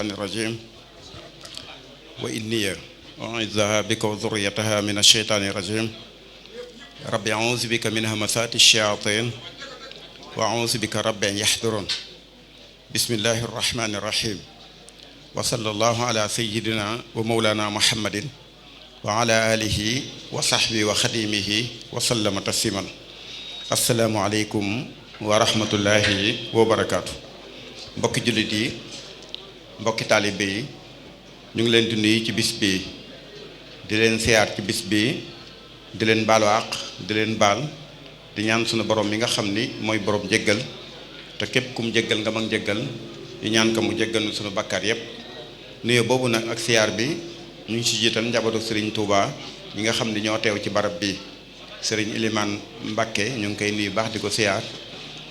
الرجيم وإني أعوذها بك وذريتها من الشيطان الرجيم ربي أعوذ بك من همسات الشياطين وأعوذ بك رب أن يحضرون بسم الله الرحمن الرحيم وصلى الله على سيدنا ومولانا محمد وعلى آله وصحبه وخديمه وسلم تسليما السلام عليكم ورحمة الله وبركاته mbokki jullit yi mbokki taalibe yi ñu ngi leen di nuyu ci bis bi di leen siyaar ci bis bi di leen baalu àq di leen baal di ñaan sunu borom mi nga xam ni mooy borom jéggal te képp kum jéggal nga mag jéggal di ñaan ko mu jéggal nu sunu bakkaar yépp nuyu boobu nag ak siyaar bi ñu ngi ci jiital njabootu Serigne Touba ñi nga xam ni ñoo teew ci barab bi Serigne Ilimane Mbacké ñu ngi koy nuyu baax di ko siyaar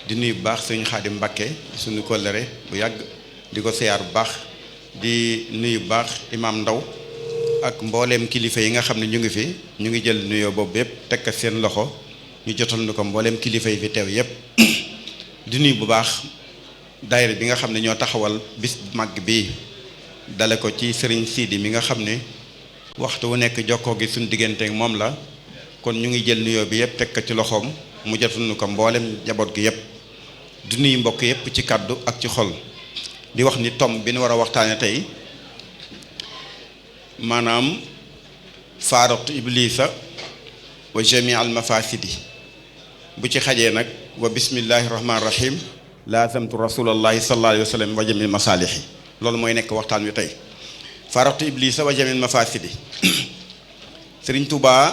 di nuyu bu baax Serigne Khadim Mbacké suñu kóllëre bu yàgg di ko siyaar bu baax di nuyu bu baax Imam Ndaw ak mbooleem kilifa yi nga xam ne ñu ngi fi ñu ngi jël nuyoo boobu yépp teg ko seen loxo ñu jotal ni ko mbooleem kilifa yi fi teew yépp di nuyu bu baax daayira bi nga xam ne ñoo taxawal bis màgg bi dale ko ci Serigne Sidi mi nga xam ne waxtu wu nekk jokkoo gi suñu digganteek moom la kon ñu ngi jël nuyoo bi yépp teg ko ci loxoom mu jotal ni ko mbooleem jaboot gi yépp di nuyu mbokk yépp ci kàddu ak ci xol di wax ni tom bi ñu war a waxtaane tey maanaam faaratu iblisa wa jami al mafasidi bu ci xajee nag wa bismillahi rahmaani rahim laazamtu rasulallahi sallallahu alayhi wa sallam wa jami masalihi loolu mooy nekk waxtaan wi tey faaratu iblisa wa jami al mafasidi Sëriñ Tuubaa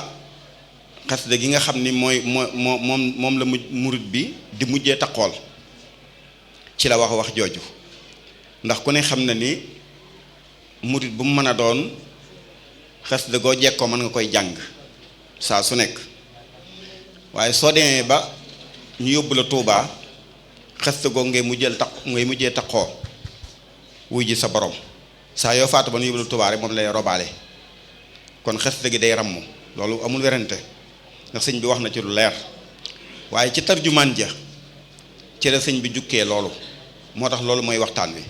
xasida gi nga xam ni mooy moom la murit bi di mujjee taqool ci la wax jooju ndax ku ne xam na ni murit bu mu mën a doon xasida goo jekkoo mën nga koy jàng saa su nekk waaye soo demee ba ñu yóbbu la Tuubaa xasida goo ngay mujjee taqoo wuy ji sa borom saa yoo faatu ba ñu yóbbu la Tuubaa rek moom lay robaale kon xasida gi day ramm loolu amul werante ndax sëñ bi wax na ci lu leer waaye ci tarjumaan ja ci la sëñ bi jukkee loolu moo tax loolu mooy waxtaan wi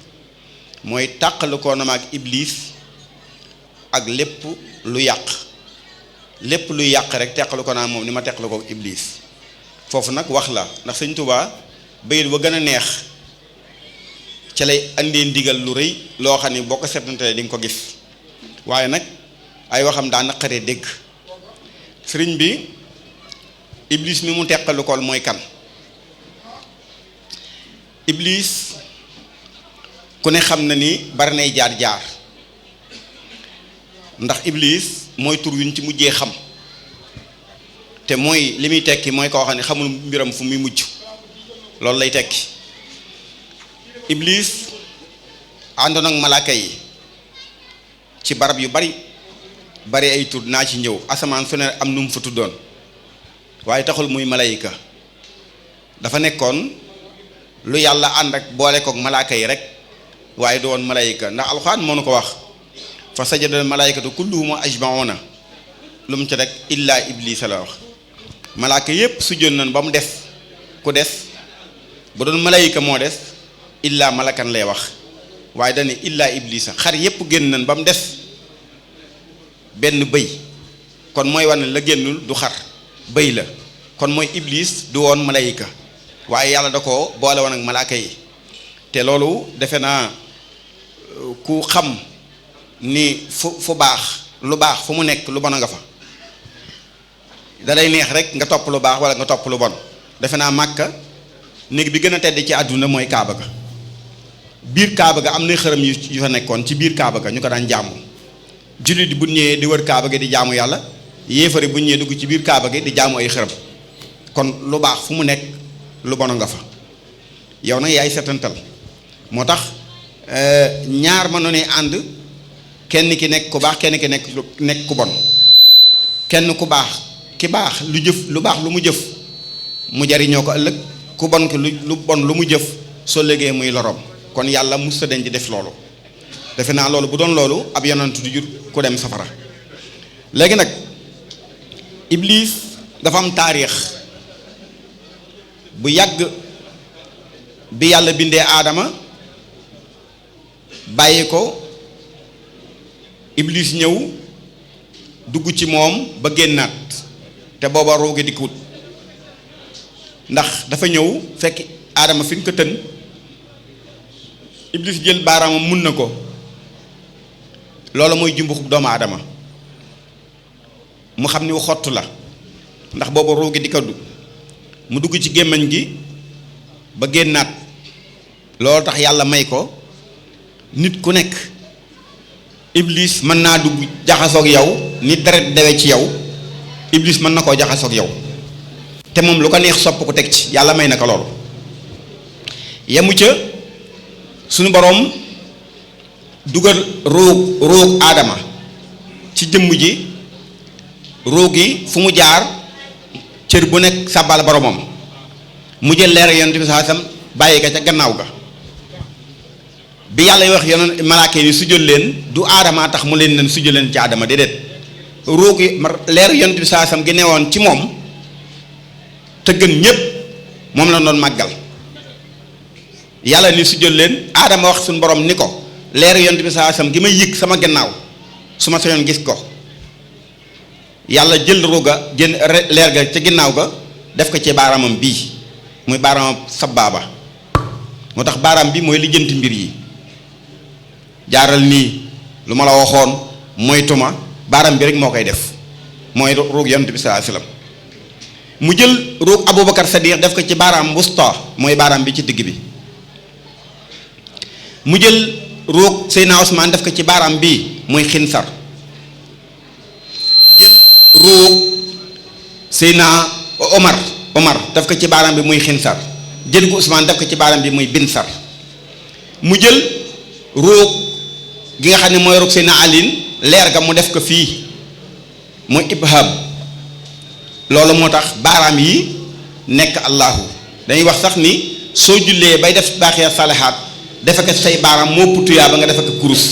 mooy tàqalu ko na ma ak iblis ak lépp lu yàq rek teqalu ko naa moom ni ma teqalu ko iblis foofu nag wax la ndax sëñ Tuubaa bayit ba gën a neex ca lay andee ndigal lu rëy loo xam ni boo ko seetantee di nga ko gis waaye nag ay waxam daa naqaree dégg sëriñ bi iblis mi mu teqalu kool mooy kan iblis ku ne xam na ni bari nay jaar ndax iblis mooy tur yuñ ci mujjee xam te mooy li muy tekki mooy koo xam ne xamul mbiram fu muy mujj loolu lay tekki iblis àndoon ak malaaka yi ci barab yu bari ay tur naa ci ñëw asamaan su ne am nu mu fa tuddoon waaye taxul muy malayka dafa nekkoon lu yàlla ànd ak boole kook malaaka yi rek waaye du woon malayka ndax alxuraan moo nu ko wax fa sajada malaykatu kulluhum ajmauna lu mu ci rek illaa iblisa la wax malaaka yépp sujjoon nañ ba mu des ku des bu doon malayka moo des illaa malakan lay wax waaye dane illaa iblisa xar yépp génn nañ ba mu des benn bëy kon mooy wane la génnul du xar bëy la kon mooy iblis du woon malayka waaye yàlla da ko boole woon ak malaaka yi te loolu defe naa ku xam ni fu baax lu baax fu mu nekk lu bon a nga fa dalay neex rek nga topp lu baax wala nga topp lu bon defe naa Màkka néeg bi gën a tedd ci àdduna mooy Kaaba ga biir Kaaba ga am na xërëm yu fa nekkoon ci biir Kaaba ga ñu ko daan jaamu jullit bu ñëwee di wër Kaaba gi di jaamu yàlla yéefari bu ñëwee dugg ci biir Kaaba gi di jaamu ay xërëm kon lu baax fu mu nekk lu bon a nga fa yow nag yaay setantal moo tax ñaar ma noonu ànd kenn ki nekk ku baax kenn ki nekk ku bon kenn ku baax ki baax lu baax lu mu jëf mu jariñoo ko ëllëg ku bon ki lu bon lu mu jëf soo légee muy lorom kon yàlla musta den di def loolu defe naa loolu bu doon loolu ab yonent du jur ku dem safara léegi nag iblis dafa am taarix bu yàgg bi yàlla bindee aadama bàyyi ko iblis ñëw dugg ci moom ba génnaat te booba roogi dikkut ndax dafa ñëw fekk aadama fi nga ko tën iblis jël baaraamam mun na ko loolu mooy jumbuxub doomu aadama mu xam ni xottu la ndax booba roogi dikkatu mu dugg ci gémmañ gi ba génnaat loolu tax yàlla may ko nit ku nekk iblis mën naa dugg jaxasoog yow ni deret dewe ci yow iblis mën na koo jaxasoog yow te moom lu ko neex sopp ko teg ci yàlla may na ko loolu yemu ca suñu boroom dugal ruug aadama ci jëmm ji ruug yi fu mu jaar cër bu nekk sàbbal boromam mu jël leer yonent bi saa sam bàyyi ko ca gannaaw ga bi yàlla wax yoon malaaka yi sujjóot leen du aadama tax mu leen sujjóot leen ci aadama déedéet ruug yi leer yonent bi saa sam gi newoon ci moom te gën ñépp moom la doon màggal yàlla ni sujjóot leen aadama wax suñu borom ni ko leer yonent bi saa sam gi may yëg sama gannaaw su ma sañoon gis ko yàlla jël ruuga jën leer ga ca ginnaaw ga def ko ci baaraamam bii muy baaraamam sabbaaba moo tax baaraam bi mooy lijjanti mbir yi jaaral nii lu ma la waxoon moytuma baaraam bi rek moo koy def mooy ruug yonent bi sallallahu alayhi wasallam mu jël ruug Aboubacar Sadiq def ko ci baaraam wusta mooy baaraam bi ci digg bi mu jël ruug Seydina Ousmane def ko ci baaraam bii muy xinsar jël ruug Seydina Omar def ko ci baaraam bi muy xinsar jël gu Ousmane def ko ci baaraam bi muy binsar mu jël ruug gi nga xam ne mooy ruug Seydina Alin leer ga mu def ko fii muy ibham loolu moo tax baaraam yi nekk allahu dañuy wax sax ni soo jullee bay def baaxiya salahaat defe ko say baaraam moo putuyaa ba nga defe ko kurus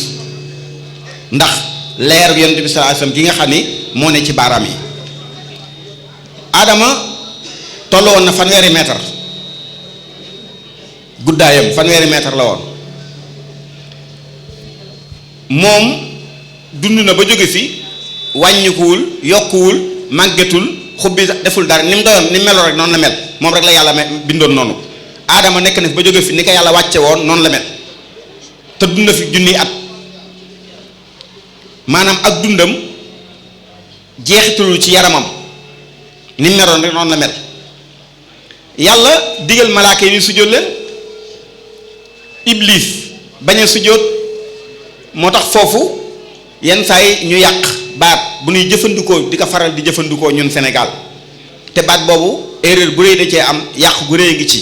ndax leer yonent bi sallallahu alayhi wasallam gi nga xam ni moo ne ci baaraam yi Adama toll woon na fanweeri mètre guddaayam fanweeri mètre la woon moom dund na ba jóge fi wàññikuwul yokkuwul màggetul xubbi deful dara ni mu doyoon ni mu meloon rek noonu la mel moom rek la yàlla bindoon noonu Adama nekk na fi ba jóge fi ni ko yàlla wàcce woon noonu la mel te dund na fi junniy at maanaam ak dundam jeexitul ci yaramam ni mu meloon rek noonu la mel yàlla digal malaaka yi ni sujjóot leen iblis bañ a sujjóot moo tax foofu yenn saa yi ñu yàq baat bu ñuy jëfandikoo di ko faral di jëfandikoo ñun Sénégal te baat boobu erreur bu rëy da cee am yàq gu rëy ngi ci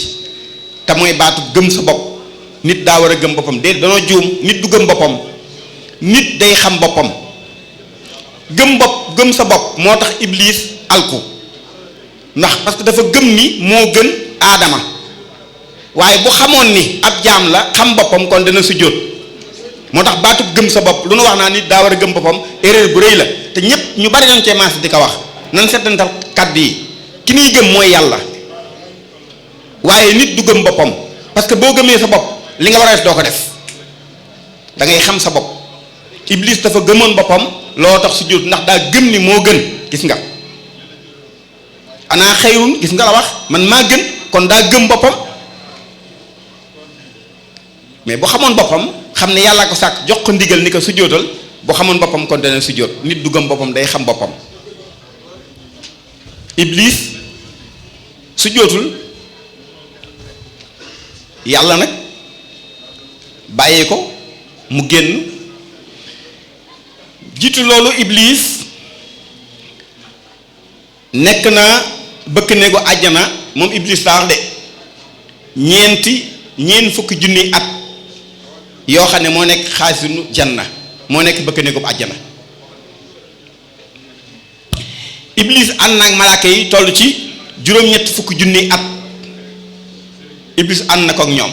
te mooy baatu gëm sa bopp nit daa war a gëm boppam déedéet danoo juum nit du gëm boppam nit day xam boppam gëm sa bopp moo tax iblis alku ndax parce que dafa gëm ni moo gën aadama waaye bu xamoon ni ab jaam la xam boppam kon dana sujjóot moo tax baatu gëm sa bopp lu nu wax naa nit daa war a gëm boppam erreur bu rëy la te ñépp ñu bari nañ cee maas di ko wax nan settantal kàddu yi ki ñuy gëm mooy yàlla waaye nit du gëm boppam parce que boo gëmee sa bopp li nga war a def doo ko def da ngay xam sa bopp iblis dafa gëmoon boppam loo tax sujjóot ndax daa gëm ni moo gën gis nga anaa xayrun gis nga la wax man maa gën kon daa gëm boppam mais bu xamoon boppam xam ne yàllaa ko sàkk jox ko ndigal ni ko sujjóotal bu xamoon boppam kon dana sujjóot nit du gëm boppam day xam boppam iblis sujjóotul yàlla nag bàyyi ko mu génn jiitu loolu iblis nekk na bëkk néegu àjjana moom iblis laa wax de ñeent fukki junni at yoo xam ne moo nekk xaasinu janna moo nekk bëkk néegu àjjana iblis ànd naag malaaka yi toll ci juróom-ñetti fukki junni at iblis ànd na ko ak ñoom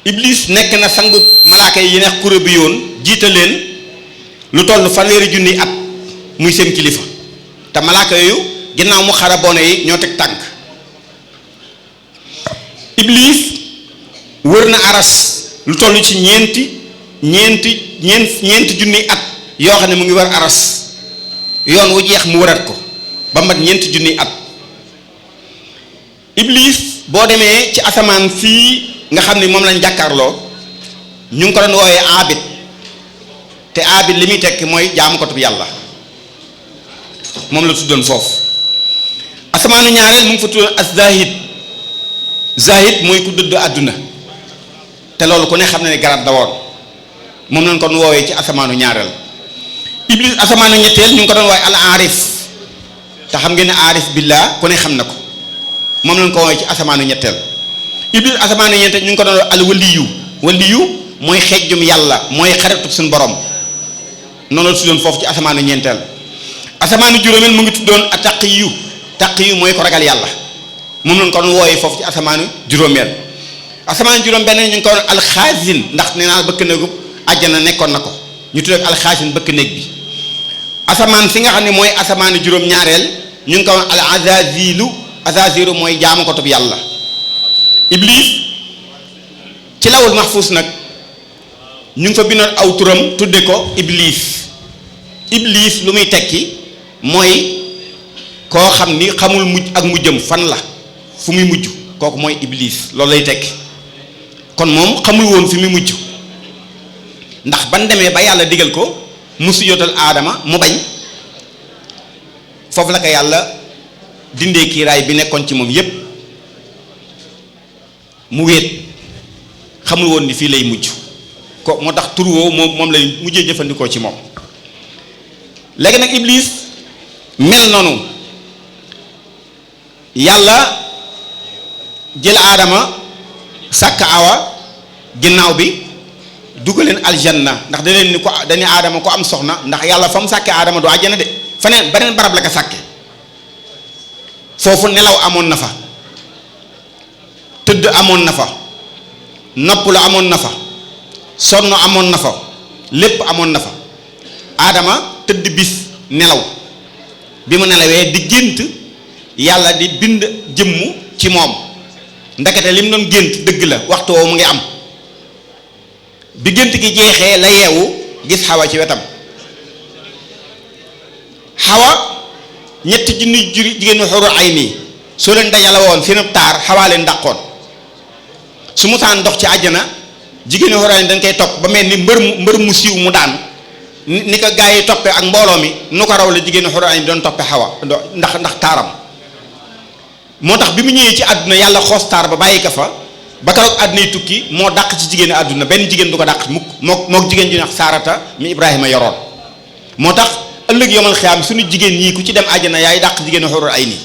iblis nekk na sangu malaaka yi neex kuré bi yoon jiite leen lu toll fanweeri junni at muy seen kilifa te malaaka yooyu ginnaaw mu xaraboone yi ñoo teg tànk. iblis wër na aras lu toll ci ñeenti junni at yoo xam ne mu ngi war aras yoon wu jeex mu warat ko ba mat ñeenti junni at. Iblis boo demee ci asamaan fii nga xam ne moom lañ jàkkaarloo ñu ngi ko doon woowee abid te abid li muy tekki mooy jaamukatub yàlla moom la tuddoon foofu. asamaanu ñaareel mu ngi fa tuddoon as zahid mooy ku dëdd àdduna te loolu ku ne xam na ne garab da woon moom lañ ko doon woowee ci asamaanu ñaareel. Iblis asamaanu ñetteel ñu ngi ko doon woowee al arif te xam ngeen ne arif billah ku ne xam na ko moom lañ ko woowee ci asamaanu ñetteel. Iblis asamaanu ñeenteel ñu ngi ko doon woowee al waliyu mooy xejjum yàlla mooy xaritu suñu borom noonu la tuddoon foofu ci asamaanu ñeenteel. asamaanu juróomeel mu ngi tuddoon a taqiyu mooy ko ragal yàlla moom lañ ko doon wooyee foofu ci asamaanu juróomeel. asamaanu juróom benn ñu ngi ko doon alxaasin ndax nee naa bëkk néegu àjjana nekkoon na ko ñu tuddee alxaasin bëkk néeg bi. asamaan si nga xam ne mooy asamaanu juróom ñaareel ñu ngi ko doon al azazilu mooy jaamu ko tub yàlla. Iblis ci lawul mahfuus nag ñu ngi fa bindoon aw turam tudde ko iblis lu muy tekki mooy koo xam ni xamul mujj ak mujjam fan la fu muy mujj kooku mooy iblis loolu lay tekki kon moom xamul woon fi muy mujj ndax ban demee ba yàlla digal ko mu sujjóotal aadama mu bañ foofu la ko yàlla dindee kiiraay bi nekkoon ci moom yépp mu wéet xamul woon ni fii lay mujj ko moo tax tur woowu moom lay mujjee jëfandikoo ci moom. léegi nag iblis mel noonu yàlla jël aadama sàkk awa ginnaaw bi dugaleen aljanna ndax da leen ni ko dañu aadama ko am soxna ndax yàlla fa mu sàkkee aadama du àjjana de feneen beneen barab la ko sàkke foofu nelaw amoon na fa tëdd amoon na fa noppalu amoon na fa sonn amoon na fa lépp amoon na fa aadama tëdd bis nelaw bi mu nelawee di gént yàlla di bind jëmmu ci moom ndekete li mu doon gént dëgg la waxtu woowu mu ngi am bi gént gi jeexee la yeewu gis xawa ci wetam xawa ñetti junni jigéenu xuru ay nii soo leen dajale woon seen taar xawaa leen dàqoon su mu saan dox ci àjjana jigéenu xuru ay nii dañ koy topp ba mel ni mbër mu siiw mu daan ni ko gaa yi toppee ak mbooloo mi nu ko raw la jigéenu xuru ay nii doon toppee xawa ndax taaram moo tax bi mu ñëwee ci àdduna yàlla xoos taar ba bàyyi ko fa ba keroog àdduna yi tukki moo dàq ci jigéeni àdduna benn jigéen du ko dàq mukk mook jigéen ji wax saarata mi Ibrahima yoroon moo tax ëllëg yomal xiyaam suñu jigéen ñii ku ci dem àjjana yaay dàq jigéenu xurul ay nii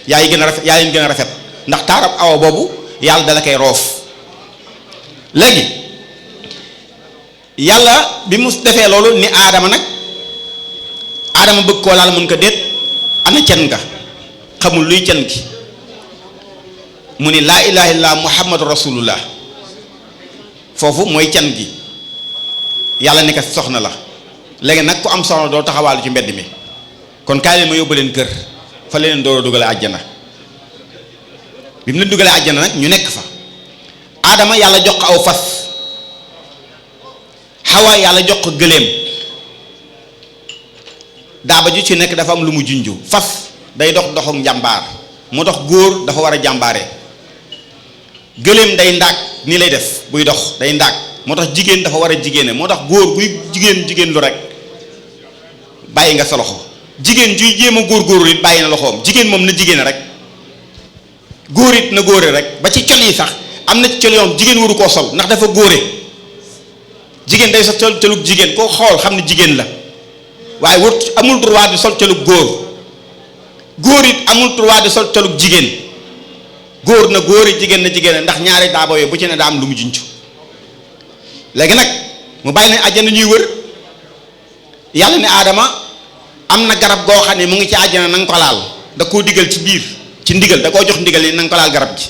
yaay gën a rafet yaa leen gën a rafet ndax taarab awa boobu yàlla dala koy roof. léegi yàlla bi mu defee loolu ni aadama nag aadama bëgg koo laal mun ko déet ana cen nga xamul luy cen gi mu ni laa ilaha illallah muhammadu rasulullah foofu mooy can gi yàlla ne ko soxna la léegi nag ku am soxna doo taxawaalu ci mbedd mi kon kaay leen ma yóbbu leen kër fa leen door a dugale àjjana bi mu leen dugalee àjjana nag ñu nekk fa aadama yàlla jox ko aw fas xawa yàlla jox ko gëléem daaba ju ci nekk dafa am lu mu junju fas day dox doxuk njàmbaar moo tax góor dafa war a jàmbaare gëléem day ndaag nii lay def buy dox day ndaag moo tax jigéen dafa war a jigéene moo tax góor buy jigéen lu rek bàyyi nga sa loxo jigéen juy jéem a góor it bàyyi na loxoom jigéen moom na jigéene rek góor it na góore rek ba ci col yi sax am na ci col yoom jigéen waru koo sol ndax dafa góore jigéen day sol colug jigéen koo xool xam ne jigéen la waaye wut amul droit di sol colug góor it amul droit di sol colug jigéen góor na góori jigéen na jigéen ndax ñaari daaba yooyu bu ci ne daa am lu mu junj léegi nag mu bàyyi ne àjjana ñuy wër yàlla ne aadama am na garab goo xam ne mu ngi ci àjjana na nga ko laal da koo digal ci biir ci ndigal da koo jox ndigal ni na nga ko laal garab gi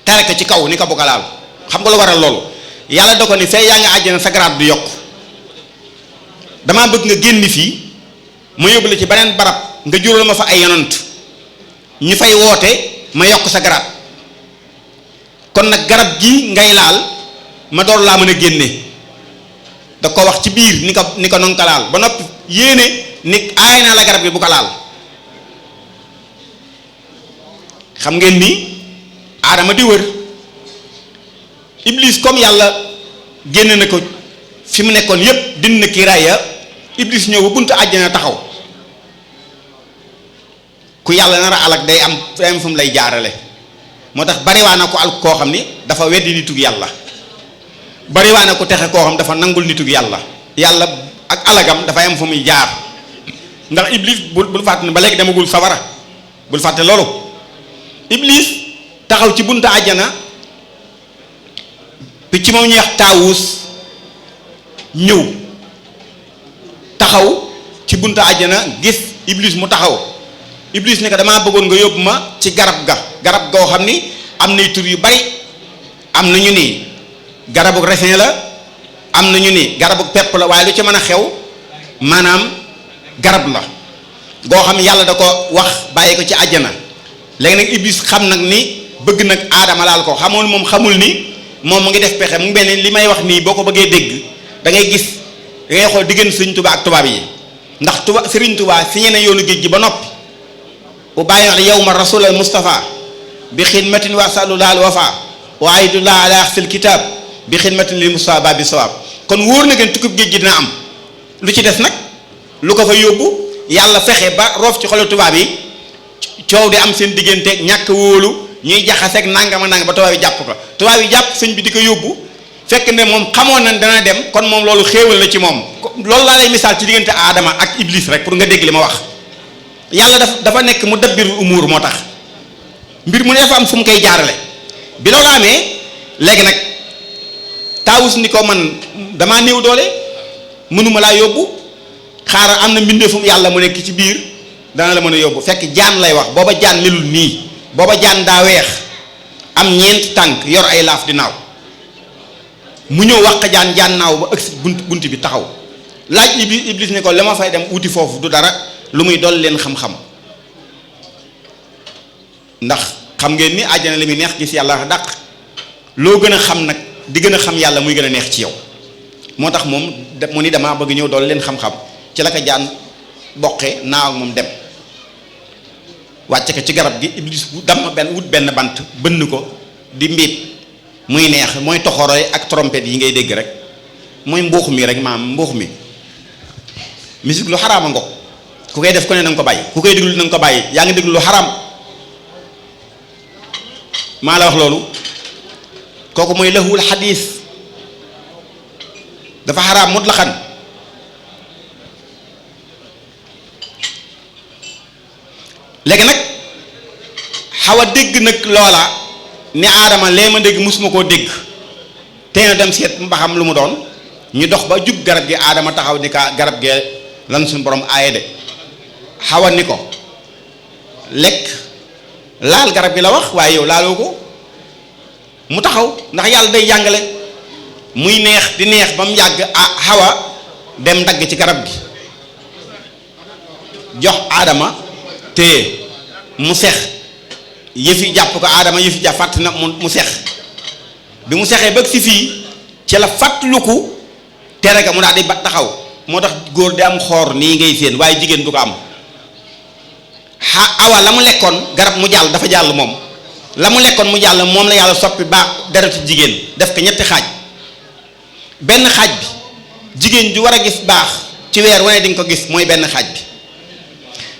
tere ko ci kaw ni ko bu ko laal xam nga lu waral loolu yàlla da ko ni fee yaa ngi àjjana sa garaat du yokk damaa bëgg nga génn fii ma yóbbu la ci beneen barab nga jural ma fa ay yonant ñu fay woote ma yokk sa garaat kon nag garab gi ngay laal ma door laa mën a génne. da ko wax ci biir ni ko noonu ko laal ba noppi yéene ni aay naa la garab gi bu ko laal. xam ngeen ni aadama di wër iblis comme yàlla génn na ko fi mu nekkoon yépp dindi na kiiraay ya iblis ñëw ba buntu àjjana taxaw. ku yàlla nar a alak day am fu mu lay jaarale. moo tax bariwaa na ko al koo xam ni dafa weddi nitug yàlla, bariwaa na ko texe koo xam dafa nangul nitug yàlla. yàlla ak alagam dafa am fu muy jaar. ndax iblis bul fàtte ne ba léegi demagul sawara, bul fàtte loolu. iblis taxaw ci buntu àjjana, picc moom ñuy wax taawus ñëw taxaw ci buntu àjjana gis iblis mu taxaw. iblis ne ko damaa bëggoon nga yóbbu ma ci garab goo xam ni am nay tur yu bari. am na ñu ni garabu raisin la, am na ñu ni garabu pepp la, waaye lu ci mën a xew maanaam garab la goo xam yàlla da ko wax bàyyi ko ci àjjana. léegi nag iblis xam nag ni bëgg nag aadama laal ko, xamul ni moom mu ngi def pexe. mu ngi mel ni li may wax nii boo ko bëggee dégg da ngay gis da ngay xool diggante Sëriñ Tuubaa ak tubaab yi. ndax Sëriñ Tuubaa signé na yoonu géej gi ba noppi bu bàyyi wax yawma rasulal Mustafa bi xidmatin wa sallallahu al wafa wa aydullah ala axsil kitab bi xidmatin lil Mustafa babi sawab. kon wóor na gën tukkib géej gi dina am. lu ci des nag lu ko fa yóbbu yàlla fexe ba roof ci xolu tubaab yi coow di am seen digganteeg ñàkk wóolu ñuy jaxaseeg nangama nang ba tubaab yi jàpp ko. tubaab yi jàpp sëñ bi di ko yóbbu fekk ne moom xamoon nañ dana dem, kon moom loolu xéewal la ci moom. loolu laa lay misaal ci diggante aadama ak iblis rek pour nga dégg li ma wax. yàlla dafa nekk mu dabbirul umuur, moo tax mbir mu ne dafa am fu mu koy jaarale. bi loolu amee léegi nag taawus ni ko man damaa néew doole mënuma laa yóbbu, xaaral am na mbindeefum yàlla mu nekk ci biir dana la mën a yóbbu. fekk jaan lay wax, booba jaan melul nii, booba jaan daa weex am ñeenti tànk yor ay laaf di naaw. mu ñëw wax jaan naaw ba ëgsi bunt bi taxaw laaj iblis ni ko la ma fay dem wuti foofu du dara lu muy dool leen xam-xam. ndax xam ngeen ni àjjana li muy neex gis yàlla dàq, loo gën a xam nag di gën a xam yàlla muy gën a neex ci yow. moo tax moom mu ni damaa bëgg ñëw dool leen xam-xam. ci la ko jaan boqe naaw ak moom dem wàcce ko ci garab gi. iblis bu damm wut benn bant bënn ko di mbiib muy neex, mooy toxoroy ak trompette yi ngay dégg rek, mooy mbuux mi rek, maam mbuux mi. musique lu xaraama ngo ku koy def ko ne na nga ko bàyyi, ku koy déglu na nga ko bàyyi. yaa ngi déglu lu xaraam, maa la wax loolu. kooku mooy lahul xadiis, dafa xaraam mutlaqan. léegi nag xaw a dégg nag loola ni aadama lee ma dégg musuma koo dégg, te na dem seet mbaxam lu mu doon. ñu dox ba jub garab gi, aadama taxaw ni ka garab gee lan suñu borom aaye de. xawa ni ko lekk laal garab gi la wax, waaye yow laaloo ko. mu taxaw ndax yàlla day jàngale, muy neex di neex ba mu yàgg xawa dem dagg ci garab gi jox aadama téye mu sex yëfi jàpp ko. aadama yëfi jàpp fàtt na mu sex. bi mu sexee ba si fii ci la fàttaliku tere ga mu daal di ba taxaw. moo tax góor di am xoor nii ngay séen, waaye jigéen du ko am. awa la mu lekkoon garab mu jàll dafa jàll moom, la mu lekkoon mu jàll moom la yàlla soppi baax deretu jigéen def ko ñetti xaaj. benn xaaj bi jigéen ju war a gis baax ci weer wane di nga ko gis, mooy benn xaaj bi.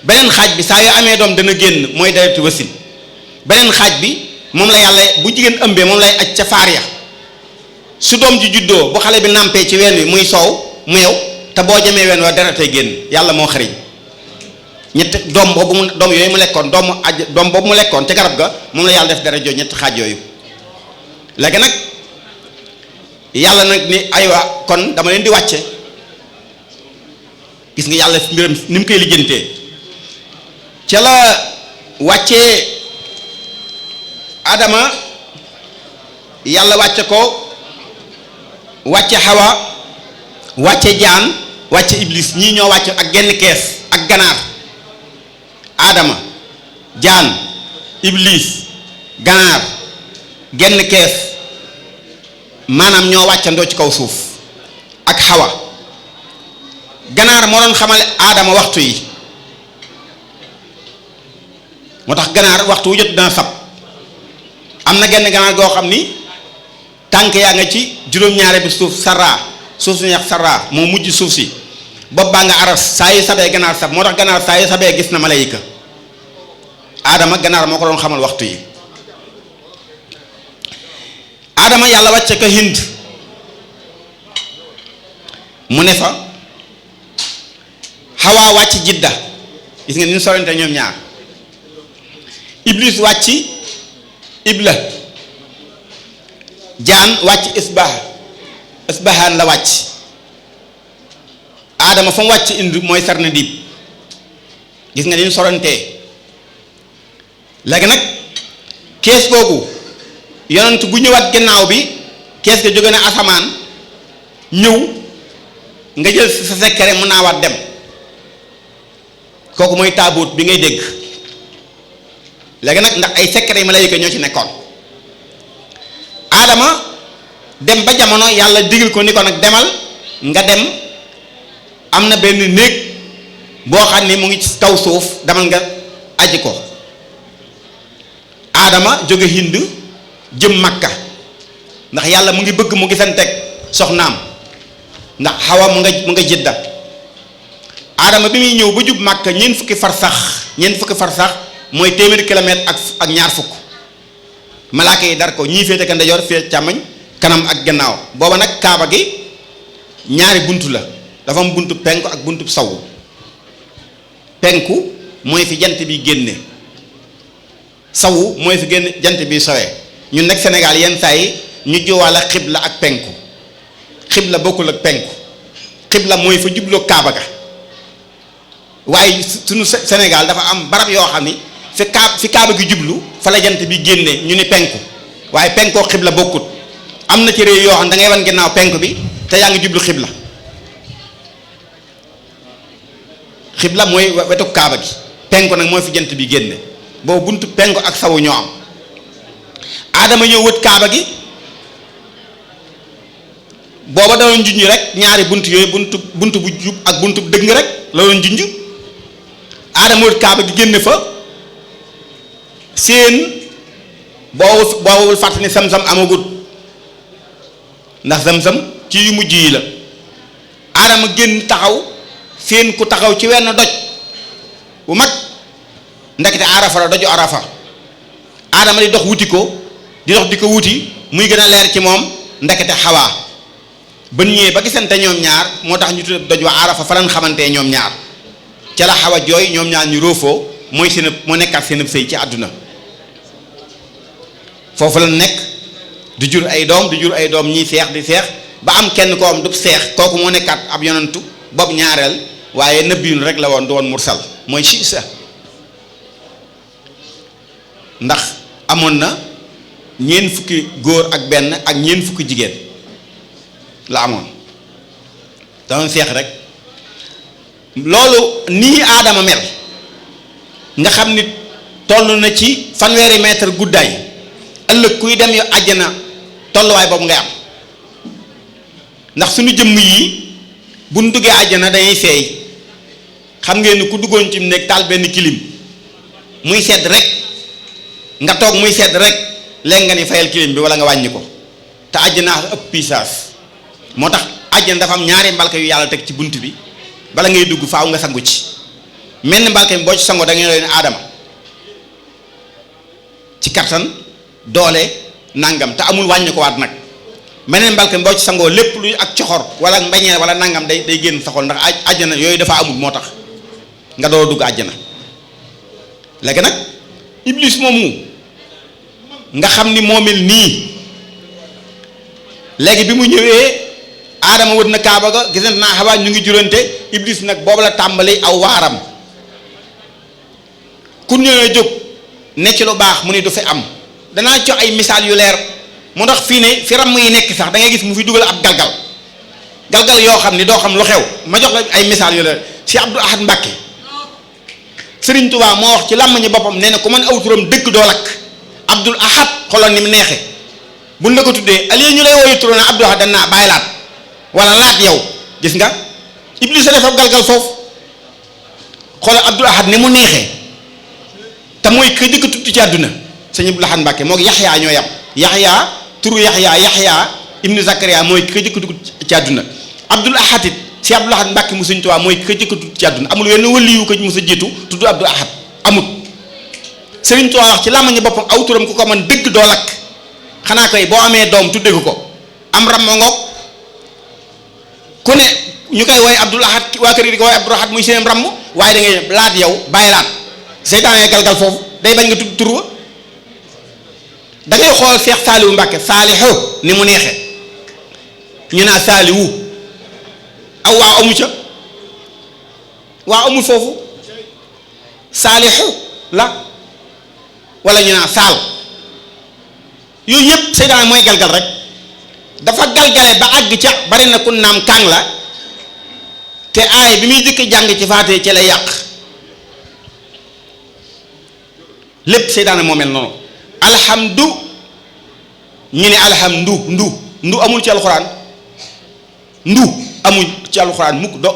beneen xaaj bi saa yoo amee doom dana génn, mooy deretu wasin. beneen xaaj bi moom la yàlla bu jigéen ëmbee moom lay aj ca faar ya. su doom ji juddoo bu xale bi nàmpee ci ween wi muy soow mu yow, te boo jamee ween wa deretay génn. yàlla moo xariñ. ñetti doom yooyu mu lekkoon doom boobu mu lekkoon ca garab ga moom la yàlla def dara jooju ñetti xaaj yooyu. léegi nag yàlla nag ni aywa kon dama leen di wàcce. gis nga yàlla mbiram ni mu koy lijjantee. ca la wàccee Adama, yàlla wàcce ko, wàcce Hawa, wàcce jaan, wàcce Iblis. ñii ñoo wàcce ak genn kees ak ganaar. Adama, jaan, Iblis, ganaar, genn kees. maanaam ñoo wàccandoo ci kaw suuf ak Hawa. ganaar moo doon xamale aadama waxtu yi moo tax ganaar waxtu wu jot dana sab am na genn ganaar goo xam ni tànk yaa nga ci juróom-ñaare bi suuf sarraa suuf su ñax sarraa moo mujj suuf si bopp baa nga aras saa yu sabee ganaar sab moo tax ganaar saa yu sabee gis na malayka aadama ganaar moo ko doon xamal waxtu yi aadama yàlla wàcce ko Hind mu ne fa Hawa wàcc Jidda gis nga ni ñu sorante ñoom ñaar Iblis wàcc Ibla jaan wàcc Isbahaan la wàcc aadama fa mu wàcc Ind mooy Sarnadib gis nga ni ñu sorantee léegi nag kees googu yonent bu ñëwaat gannaaw bi kees ga jóge na asamaan ñëw nga jël sa sekkere mun naa waat dem kooku mooy taabuut bi ngay dégg léegi nag ndax ay sekkere yi malayka ñoo ci nekkoon aadama dem ba jamono yàlla digal ko ni ko nag demal nga dem am na benn néeg boo xam ni mu ngi ci kaw suuf demal nga aji ko aadama jóge Hind jëm Makka ndax yàlla mu ngi bëgg mu gisanteeg soxnaam ndax Hawa mu nga Jidda aadama bi muy ñëw ba jub Makka ñeent fukki farsax mooy téeméeri kilomètre ak ñaar fukk malaaka yi dar ko ñii féete ka ndeyjoor féete càmmoñ kanam ak gannaaw booba nag kaaba gi ñaari buntu la dafa am buntu penku ak buntu sawu penku mooy fi jant bi génne sawu mooy fi génn jant bi sowee ñun nag Sénégal yenn saa yi ñu jiwaale xibla ak penku xibla bokkul ak penku xibla mooy fa jubloo kaaba ga waaye suñu Sénégal dafa am barab yoo xam ni fi kaaba gi jublu fa la jant bi génne ñu ni penku waaye penkoo xibla bokkut am na ci réew yoo xam da ngay wan ginnaaw penku bi te yaa ngi jublu xibla xibla mooy wetu kaaba gi penku nag mooy fi jant bi génne boobu buntu penku ak sawu ñoo am aadama ñëw wët kaaba gi booba da doon junj rek ñaari bunt yooyu buntu bu jub ak buntu dëng rek la doon junj aadama wët kaaba gi génn fa seen boobul fàtt ni sam-sam amagut ndax sam-sam ci yu mujj yi la aadama génn taxaw seen ku taxaw ci wenn doj bu mag ndekete arafa la doju arafa aadama di dox wuti ko di dox di ko wuti muy gën a leer ci moom ndekete Hawa ba ñëwee ba gisante ñoom ñaar moo tax ñu tudd doj wa arafa fa lañ xamante ñoom ñaar ca la Hawa jooy ñoom ñaar ñu roofoo mooy seen moo nekkaat seen sëy ci àdduna foofu la nekk di jur ay doom ñii seex di seex ba am kenn koo am du seex kooku moo nekkaat ab yonantu boobu ñaareel waaye nëbbiyun rek la woon du woon mursal mooy Siisa ndax amoon na ñeent fukki góor ak benn ak ñeent fukki jigéen la amoon danoon seex rek loolu nii aadama mel nga xam ni toll na ci fanweeri mètre guddaay ëllëg kuy dem yu àjjana tolluwaay boobu ngay am ndax suñu jëmm yi buñ duggee àjjana dañuy seey xam ngeen ni ku duggoon ci nekk taal benn kilim muy sedd rek nga toog muy sedd rek léegi nga ni fayal kilim bi wala nga wàññi ko te àjjana ëpp puissance moo tax àjjana dafa am ñaari mbalka yu yàlla teg ci bunt bi bala ngay dugg faaw nga sangu ci menn mbalka mi boo ci sangoo da ngay leen aadama ci kattan doole nangam te amul wàññi ko waat nag meneen mbalka mi boo ci sangoo lépp luy ak coxor wala mbañeel wala nangam day génn sa xol ndax àjjana yooyu dafa amul moo tax nga doo dugg àjjana léegi nag iblis moomu nga xam ni moo mel nii léegi bi mu ñëwee aadama wët na kaaba ga gisante naa Hawa ñu ngi jurante iblis nag boobu la tàmbali aw waaram ku ñëwee jóg ne ci lu baax mu ni du fi am danaa jox ay misaal yu leer moo tax fii ne fi ramm yi nekk sax da ngay gis mu fi dugal ab galgal yoo xam ni doo xam lu xew ma jox la ay misaal yu leer si Abdou Ahad Mbacke Serigne Touba moo wax ci làmmiñu boppam nee na ku mën aw turam dëgg doo lakk Abdul Ahad xoolal ni mu neexe buñ la ko tuddee alié ñu lay wooyu turu na Abdou Ahad dan naa bàyyi laat wala laat yow gis nga Iblis a dafa galgal foofu xoolal Abdou Ahad ni mu neexee te mooy kër di ko tudd ci àdduna sëñ Abdou Lahad Mbàkke moo Yaxya ñoo yam Yaxya turu Yaxya ibnu Zakaria mooy kër di ko tudd ci àdduna Abdul Ahad it si Abdou Lahad Mbàkke mu Sëñ Tuubaa mooy kër di ko tudd ci àdduna amul wenn waliyu ko mos a jiitu tudd Abdou Ahad amut Sëriñ Tuubaa wax ci làmmiñu boppam aw turam ku ko man dëgg doo lakk xanaa koy boo amee doom tudde ko am ram ma ngoog ku ne ñu koy woy Abdul Ahad waa kër yi di ko woy Abdul Ahad muy seen ram waaye da ngay laat yow bàyyi laat seytaane galgal foofu day bañ nga tudd tur wa da ngay xool Seex Saaliwu Mbàkke Saalihu ni mu neexee ñu naa Saaliwu aw waaw amu ca waaw amul foofu Saalihu la wala ñu naa saal yooyu yëpp seytaane mooy galgal rek dafa galgale ba àgg ca bari na ku naam kàng la te aay bi muy jëkk jàng ci faate ci lay yàq lépp seytaane moo mel noonu alhamdu ñu ne alhamdu ndu amul ci alxuraan ndu amul ci alxuraan mukk do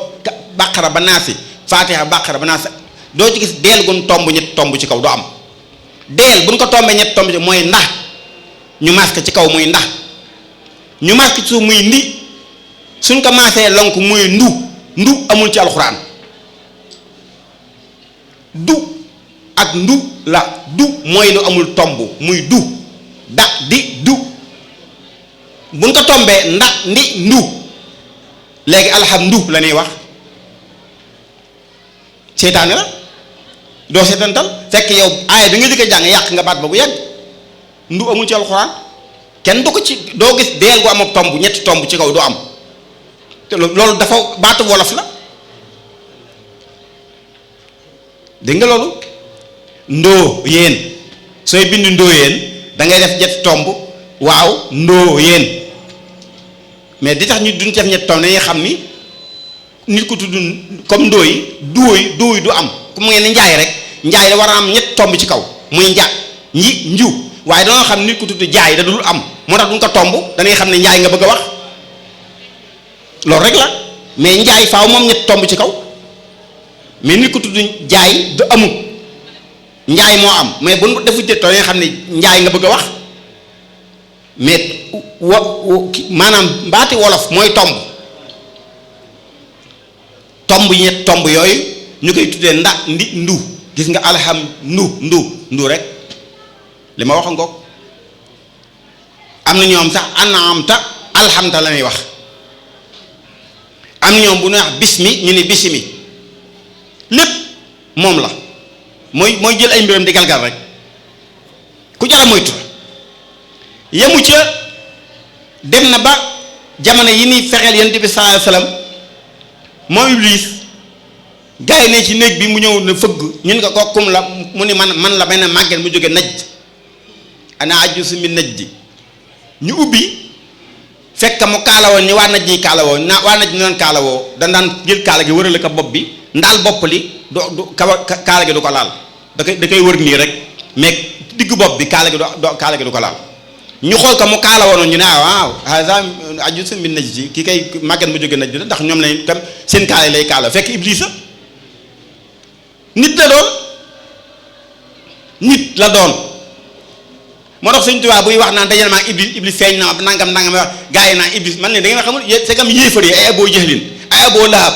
bàqara ba naasi faatiha bàqara ba naasi doo ci gis deel gun tomb ñett tomb ci kaw doo am deel buñ ko tombee ñett tomb ci mooy ndax ñu masque ci kaw muy ndax ñu masque ci suuf muy ndi suñ ko maasee lonk muy ndu amul ci alxuraan du ak ndu la du mooy lu amul tomb muy du da di du buñ ko tombee ndax ndi ndu léegi alhamdu la ñuy wax seytaane la doo seetantal fekk yow aaya bi nga jëkk a jàng yàq nga baat ba bu yàgg ndu amul ci alxuraan kenn du ko ci doo gis deel gu am ak tomb ñetti tomb ci kaw doo am te loolu dafa baatu wolof la dégg nga loolu ndoo yéen sooy bind ndoo yéen da ngay def ñetti tomb waaw ndoo yéen mais di tax ñu duñ def ñetti tomb dañuy xam ni nit ko tudd comme ndooy dooy du am ku mu ngeen ni njaay rek njaay da war a am ñetti tomb ci kaw muy nju waaye dañoo xam nit ko tudd jaay da dul am moo tax duñ ko tomb dañuy xam ne njaay nga bëgg a wax loolu rek la mais njaay faaw moom ñetti tomb ci kaw mais nit ko tudd jaay du amul njaay moo am mais bu defu jëttoo dañuy xam ne njaay nga bëgg a wax mais maanaam mbaati wolof mooy tomb yi ñett tomb yooyu ñu koy tuddee ndu gis nga alham ndu rek li ma wax ngoog am na ñoom sax anamta alhamta la ñuy wax am na ñoom bu ñuy wax bismi ñu ni bisimi lépp moom la mooy jël ay mbiram di galgal rek ku jara moytu yemu ca dem na ba jamono yi ni fexeel yonent bi sallallahu alayhi wasallam moo Iblis gars yi ne ci néeg bi mu ñëw na fëgg ñun ko kum la mu ni man la benn màgget mu jóge Najd ana ajusu min Najdi ñu ubbi fekk mu kaalawoo ni waa Najd yi kaalawoo waa Najd ñu doon kaalawoo dañ daan jël kaala gi wërale ko bopp bi ndaal bopp li du kaala gi du ko laal da koy wër nii rek mais diggu bopp bi kaala gi du ko laal ñu xool ko mu kaala woon ñu ne waaw haza ajusu min Najdi kii kay màgget mu jóge Najd ndax ñoom lañ tam seen kaala yi lay kaala fekk Iblis nit la doon moo tax Sëñ Tuubaa buy wax naan dajal maa Iblis feeñ na nangam wax gaa yi naan Iblis man leen da ngeen xamul c'est comme yéefar yi ay Aboo Jahlin ay Aboo Lahab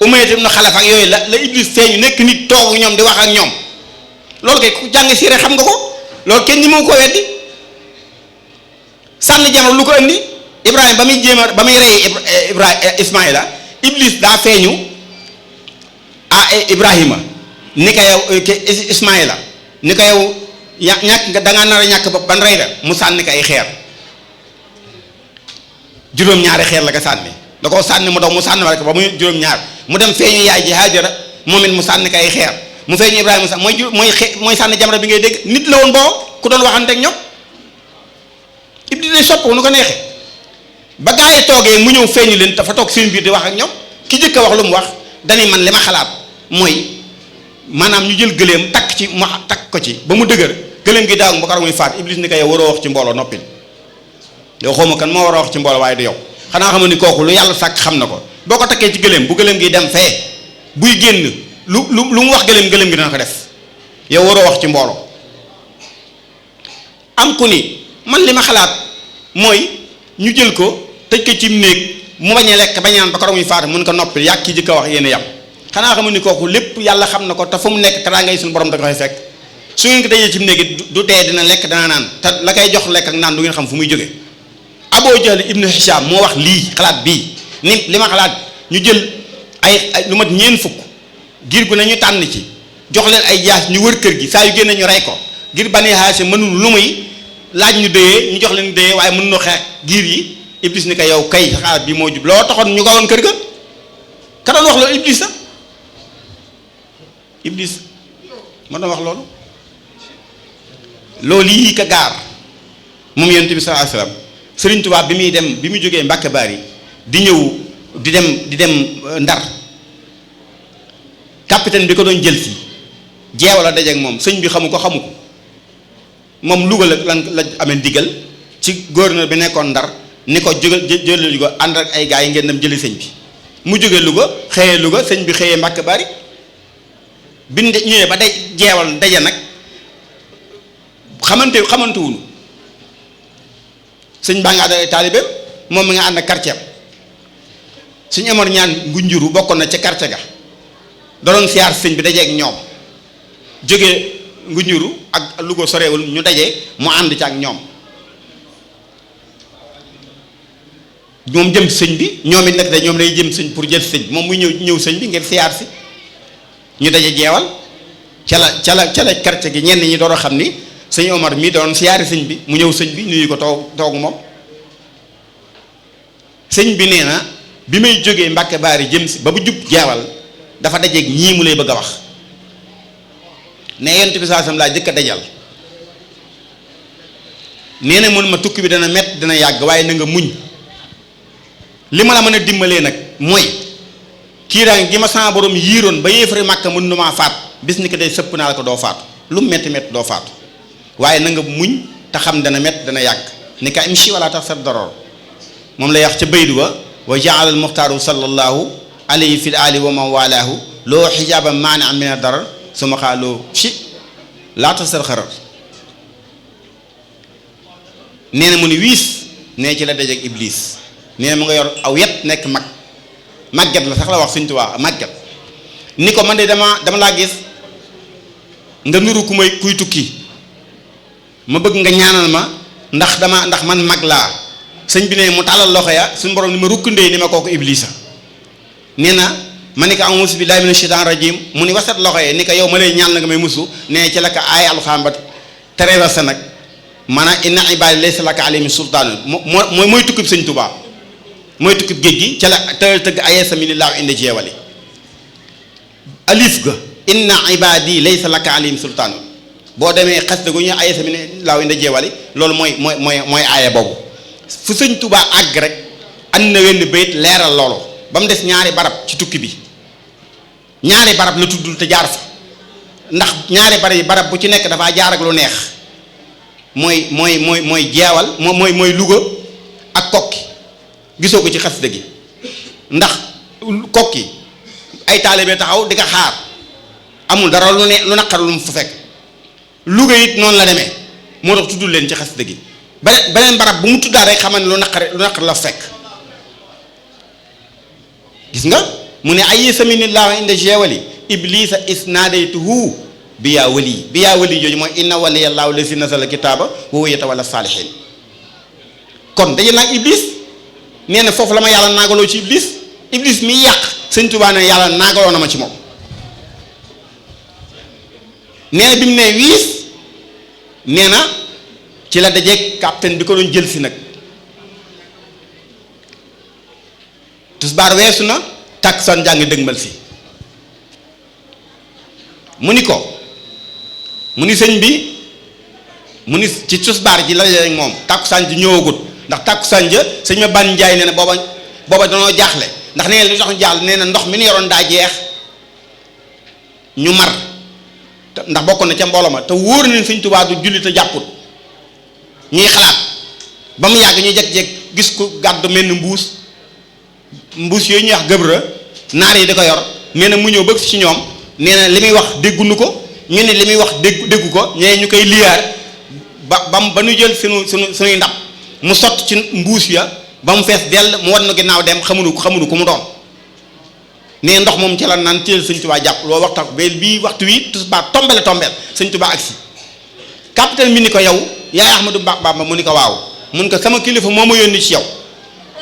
Umayya ibn Xalaf ak yooyu la Iblis feeñu nekk nit toog ñoom di wax ak ñoom loolu kay ku jàng siire xam nga ko loolu kenn ñi moo ko weddi sànni jamra lu ko indi Ibrahima ba muy rey Ismaïla Iblis daa feeñu Ibrahima ni ko yow Ismaïla ni ko yow ñàkk nga dangaa nar a ñàkk ba ban rey la mu sànni ko ay xeer juróom-ñaari xeer la ko sànni da koo sànni mu daw mu sànni wala ko ba muy juróom-ñaar mu dem feeñu yaay ji Haajara moom it mu sànni ko ay xeer mu feeñu Ibrahima sax mooy sànni jamra bi ngay dégg nit la woon boo ku doon waxante ak ñoom Iblis day sopp nu ko neexee ba gaa yi toogee mu ñëw feeñu leen dafa toog seen biir di wax ak ñoom ki jëkk a wax lu mu wax dañuy man li ma xalaat mooy maanaam ñu jël gëléem takk ko ci ba mu dëgër gëléem gi daaw ba kar muy faat Iblis ni ko yow waroo wax ci mbooloo noppil yow xawma kan moo war a wax ci mbooloo waaye du yow xanaa xamoon ni kooku lu yàlla sàkk xam na ko boo ko takkee ci gëléem bu gëléem gi dem fee buy génn lu mu wax gëléem gi dana ko def yow waroo wax ci mbooloo. am ku ni man li ma xalaat mooy ñu jël ko tëj ko ci néeg mu bañ a lekk bañ a naan ba ko muy faata mun ko noppi yàgg ki jëkk a wax yéen a yam xanaa xamoon ni kooku lépp yàlla xam na ko te fu mu nekk karaa ngay suñu borom da ko fay fekk su ngeen ko tëjee ci néeg du tee dina lekk dana naan te la koy jox lekk ak naan du ngeen xam fu muy jóge Abu Jahl ibnu Hisham moo wax lii xalaat bii ni li ma xalaat ñu jël ay lu mat ñeen fukk giir gu ne ñu tànn ci jox leen ay jaas ñu wër kër gi saa yu génne ñu rey ko ngir Bani Haashim mënul lu muy laaj ñu déyee ñu jox leen déyee waaye mën noo xeex giir yi Iblis ni ko yow kay xalaat bi moo jub loo taxoon ñu ko woon kër ga ka doon wax loolu Iblis la Iblis moo doon wax loolu loolu yii ka gaar moom Yonent bi sallallahu alayhi wasallam Sëriñ Tuubaa bi muy jógee Mbàkke Baari di ñëw di dem Ndar capitaine bi ko doon jël si jeewa la dajeek moom sëñ bi xamu ko moom Louga la amee ndigal ci gouverneur bi nekkoon Ndar ni ko jële Louga ànd ak ay gars yi ngeen dem jëli sëñ bi mu jóge Louga xëyee Louga sëñ bi xëyee Mbàkke Baari bi ñëwee ba jeewal daje nag xamante wuñu sëñ baa nga ànd ak taalibeem moom mi nga ànd ak quartier suñu amoon ñaan ngunjuru bokkoon na ca quartier ga da doon siyaar sëñ bi dajeek ñoom jóge ngunjuru ak Louga sorewul ñu daje mu ànd ci ak ñoom jëm sëñ bi ñoom it nag de ñoom lay jëm sëñ pour jël sëñ moom muy ñëw sëñ bi ngir siyaar si ñu daje jeewal ca la quartier gi ñenn ñi doon xam ni sëñ Omar mii doon siyaari sëñ bi mu ñëw sëñ bi nuyu ko toog moom sëñ bi nee na bi may jógee Mbàkke Baari jëm si ba bu jub jeewal dafa dajeeg ñii mu lay bëgg a wax ne Yonent bi sallallahu alayhi wasallam laa jëkk a dajal nee na mun ma tukki bi dana mett dana yàgg waaye na nga muñ li ma la mën a dimbalee nag mooy kiiraange gi ma sama borom yiiroon ba yéefari Màkka mën nu maa faat bis ni ko day sëpp naa la ko doo faatu lu mu metti metti doo faatu waaye na nga muñ te xam dana mett dana yàgg ni ka imshi wala tax sa doror moom lay wax ca baydu wa jaala al muxtaaru sallallahu alayhi fi ali wa man walaahu loo xijaaban maani am mina darar su ma xaaloo ci laata sar xarar nee na mu ni wiis nee ci la dajeek Iblis nee na mu nga yor aw yet nekk màgget la sax la wax Sëñ Tuubaa màgget ni ko man de dama laa gis nga nuru kuy tukki ma bëgg nga ñaanal ma ndax man mag laa sëñ bi ne mu tàllal loxo ya suñu borom ni ma rukkundee ni ma kooku Iblisa nee na ma ni ko a'uuzu billaahi mina shaytaani rajiim mu ni wasat loxo yi ni ko yow ma lay ñaan la nga may musu ne ci la ko aaya alxuraan ba traversé nag maanaam inna ibaadi laysa laka alayhim sultaan mooy tukkib Sëñ Tuubaa mooy tukkib géej gi ca la tëgg ayesa mi lillaahu indi jeewali alif ga inna ibaadi laysa laka alayhim sultaan boo demee xas gu ñu ayesa mi lillaahu indi jeewali loolu mooy aaya boobu fu Sëñ Tuubaa àgg rek andi na wenn bayit leeral loolu ba mu des ñaari barab ci tukki bi ñaari barab la tuddul te jaar fa ndax ñaari barab bu ci nekk dafaa jaar ak lu neex mooy jeewal mooy Louga ak kokki gisoo ko ci xasida gi ndax kokki ay taalibe taxaw di ko xaar amul dara lu naqar lu mu fa fekk Louga it noonu la demee moo tax tuddul leen ci xasida gi beneen barab bu mu tuddaa rek xamal ne lu naqar la fekk gis nga mu ne ay saminillahu inda jeewali iblisa isnadaytuhu bi yaa wali jooju mooy inna waliyallahu lazi nazala kitaaba wa huwa yatawalla saalihin kon daje naag iblis nee na foofu la ma yàlla naagaloo ci iblis mi yàq Sëñ Tuubaa ne yàlla naagaloo na ma ci moom nee na bi mu ne wiis nee na ci la dajeeg capitaine bi ko doon jël si nag tisbaar weesu na takkusaan jàng dëgmal si mu ni sëñ bi mu ni ci tisbaar ji la dajeeg moom takkusaan ji ñëwagut ndax takkusaan ja sëñ ma ban njaay nee na booba danoo jaaxle ndax nee na li tax jaaxle nee na ndox mi nu yoroon daa jeex ñu mar ndax bokkoon na ca mbooloo ma te wóor nañ Sëñ Tuubaa du julli te jàpput ñuy xalaat ba mu yàgg ñu jekk-jekk gis ku gàddu mel ni mbuus yooyu ñuy wax gëbra naar yi di ko yor nee na mu ñëw bëgg ci ñoom nee na li muy wax déggunu ko ñu ne li muy wax déggu ko ñee ñu koy liyaar ba ñu jël suñuy ndab mu sotti ci mbuus ya ba mu fees dell mu wan na ginnaaw dem xamuñu ku mu doon nee ndox moom ci la naan teel sëñ Tuubaa jàpp loolu waxtaan ba bii waxtu wi tisbaar tombeel sëñ Tuubaa agsi capitaine bi ni ko yow yaay Ahmadou Bamba mu ni ko waaw mun ko sama kilifa moo ma yónni ci yow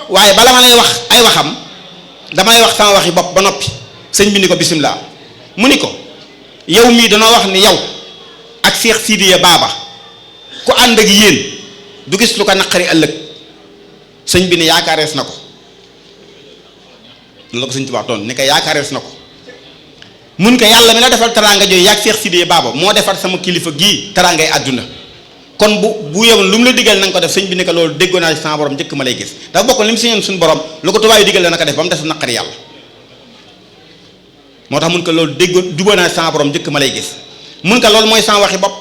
waaye bala ma lay wax ay waxam damay wax sama waxi bopp ba noppi sëñ bi ni ko bisimilah mu ni ko yow mii danoo wax ni yow ak Cheikh Sidiya Baba ku ànd ak yéen du gis lu ko naqari ëllëg sëñ bi ne yaakaarees na ko loolu la ko sëñ Tuubaa toon ni ko yaakaarees na ko mun ko yàlla mi la defal teraanga jooyu yaag Cheikh Sidiya Baba moo defar sama kilifa gii teraangay àdduna kon bu yow lu mu la digal na nga ko def sëñ bi ne ko loolu déggoo naa sama borom njëkk ma lay gis dafa bokk li mu sañoon suñu borom lu ko tubaab yi digal na ko def ba mu def naqari yàlla moo tax mun ko loolu déggoo juboo naa sama borom njëkk ma lay gis mun ko loolu mooy sama waxi bopp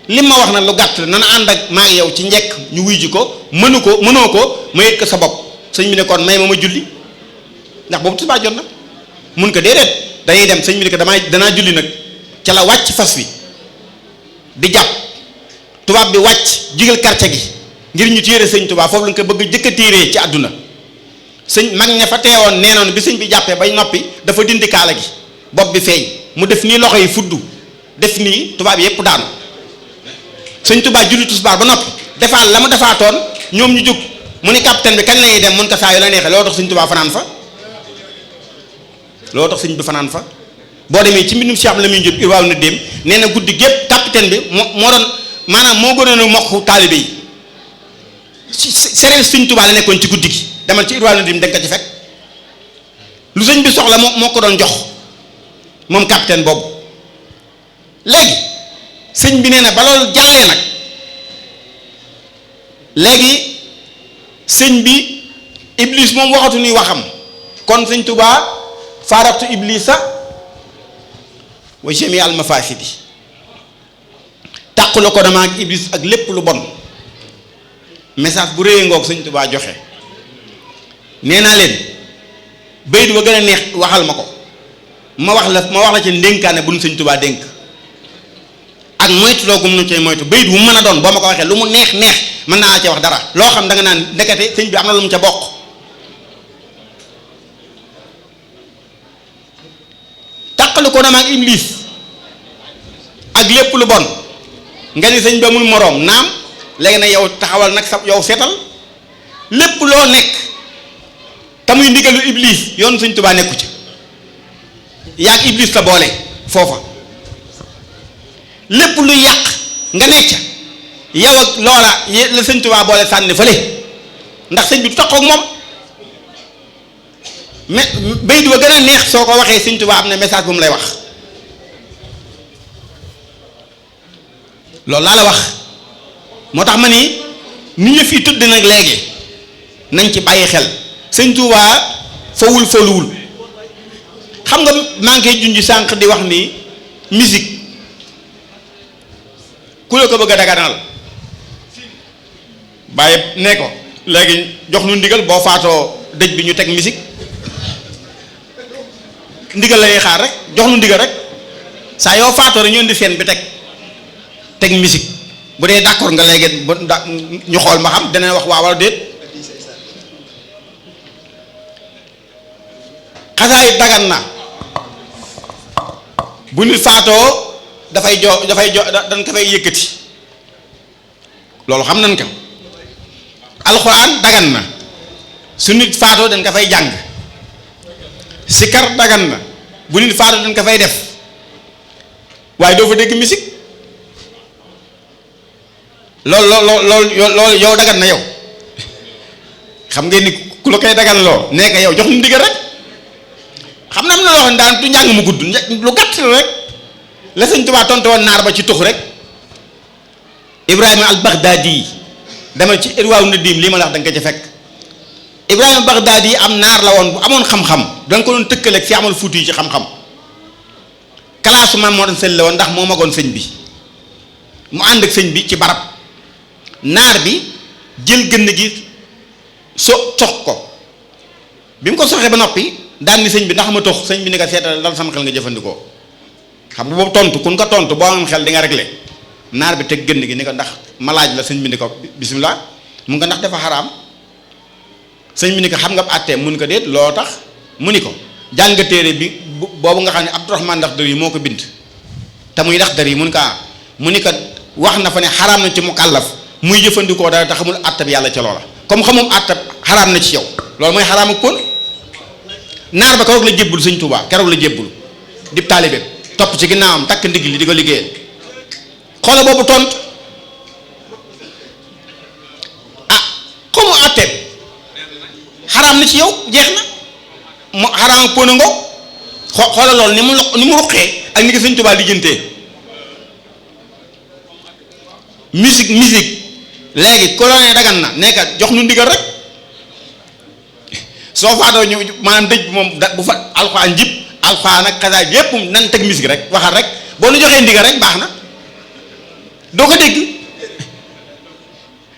li ma wax na lu gàtt la nan ànd ak maa ngi yow ci njekk ñu wuy ji ko mënoo ko ma yëg ko sa bopp sëñ bi ne kon may ma julli ndax boobu tisbaar jot na mun ko déedéet dañuy dem sëñ bi ne ko danaa julli nag ca la wàcc fas wi di jàpp tubaab bi wàcc jigal quartier gi ngir ñu téere sëñ Tuubaa foofu lañ ko bëgg jëkk a téeree ci àdduna sëñ mag ña fa teewoon nee noonu bi sëñ bi jàppee bay noppi dafa dindi kaala gi bopp bi feeñ mu def nii loxo yi fuddu def nii tubaab yépp daanu sëñ Tuubaa julli tisbaar ba noppi defaat la mu defaatoon ñoom ñu jóg mu ni capitaine bi kañ lañuy dem mun ko saa yu la neexee loolu tax sëñ Tuubaa fanaan fa loolu tax sëñ bi fanaan fa boo demee ci mbindum Cheikh la muy jot irwaaw na dem nee na guddi gépp capitaine bi moo doon maanaam moo gënoon a mokk taalibe yi sereel sëñ Tuubaa la nekkoon ci guddi gi demal ci irwaaw na dem da nga ko ci fekk lu sëñ bi soxla moo ko doon jox moom capitaine boobu léegi sëñ bi nee na ba loolu jàllee nag léegi sëñ bi iblis moom waxatu ni waxam kon sëñ Tuubaa faaratu iblisa wa jami al mafasidi tàqula ko dama ak iblis ak lépp lu bon message bu réyee ngoog sëñ Tuubaa joxe nee naa leen bayit ba gën a neex waxal ma ko ma wax la ci ndénkaane bu nu sëñ Tuubaa dénk ak moytu loo gum nu cay moytu bayit bu mu mën a doon boo ma ko waxee lu mu neex mën naa ci wax dara loo xam da nga naan ndekete sëñ bi am na lu mu ca bokk tàqalu ko dama ak iblis ak lépp lu bon nga ni sëñ bi amul moroom naam léegi nag yow taxawal nag sa yow seetal lépp loo nekk te muy ndigalu iblis yoon sëñ Tuubaa nekku ci yaag iblis la boole foofa lépp luy yàq nga nekk ca yow ak loola la sëñ Tuubaa boole sànni fële ndax sëñ bi du taxaw ak moom mais bay du ba gën a neex soo ko waxee sëñ Tuubaa am na message bu mu lay wax loolu laa la wax moo tax ma ni ñu fi tudd nag léegi nañ ci bàyyi xel sëñ Tuubaa fawul foluwul xam nga maa ngi koy junj sànq di wax ni musique ku la ko bëgg a daganal bàyyi ne ko léegi jox nu ndigal boo faatoo dëj bi ñu teg musique ndigal la ñuy xaar rek jox nu ndigal rek saa yoo faatoo rek ñu indi seen bi teg musique bu dee d'accord nga léegi ñu xool ma xam dana wax waaw wala déet xasaay dagan na bu nit faatoo dafay dañ ko fay yëkkati loolu xam nañ ko alxuraan dagan na su nit faatoo dañ ko fay jàng sikar dagan na bu nit faatoo dañ ko fay def waaye doo fa dégg musique loolu yow dagan na yow xam ngeen ni ku la koy dagan loo nee ko yow jox nu ndigal rek xam na am na loo xam ne daan du njàng mu gudd lu gàtt la rek la sëñ Tuubaa tontu woon naar ba ci tux rek Ibrahima al Baghdadi demal ci irwaaw nadim lii ma la wax da nga ko ci fekk Ibrahima Baghdadi am naar la woon bu amoon xam-xam da nga ko doon tëkkaleeg fi amal fuuti yi ci xam-xam kalaasu maam moo doon sëñ la woon ndax moo magoon sëñ bi mu ànd ak sëñ bi ci barab naar bi jël gënn gi sox ko bi mu ko soxee ba noppi daan ni sëñ bi ndax ma tox sëñ bi ni ko seetal dal sama xel nga jëfandikoo xam nga boobu tontu kun ko tontu boo am xel di nga réglé naar bi teg gënn gi ni ko ndax ma laaj la sëñ bi ni ko bisimilah mun nga ndax dafa xaraam sëñ bi ni ko xam nga àttee mun ko déet loo tax mu ni ko jàng téere bi boobu nga xam ne Abdourahmane Laxdari yi moo ko bind te muy Laxdari yi mun ko mu ni ko wax na fa ne xaraam na ci mukallaf muy jëfandikoo dara te xamul àttab yàlla ca loola comme xamum àttab xaraam na ci yow loolu mooy xaraam ak pon naar ba keroog la jébbul sëñ Tuubaa keroog la jébbul dib taalibe topp ci ginnaawam takk ndigg li di ko liggéeyal xoola boobu tontu ah xamu àtteeb xaraam na ci yow jeex na mu xaraam ak pon a ngo xoola loolu ni mu ruqee ak ni ko sëñ Tuubaa lijjantee musique léegi colonie dagan na nekka jox nu ndigal rek soo faatoo ñu maanaam dëj bi moom bu fa alxuraan jib alxuraan ak xasaay yépp nan teg musique rek waxal rek boo nu joxee ndigal rek baax na doo ko dégg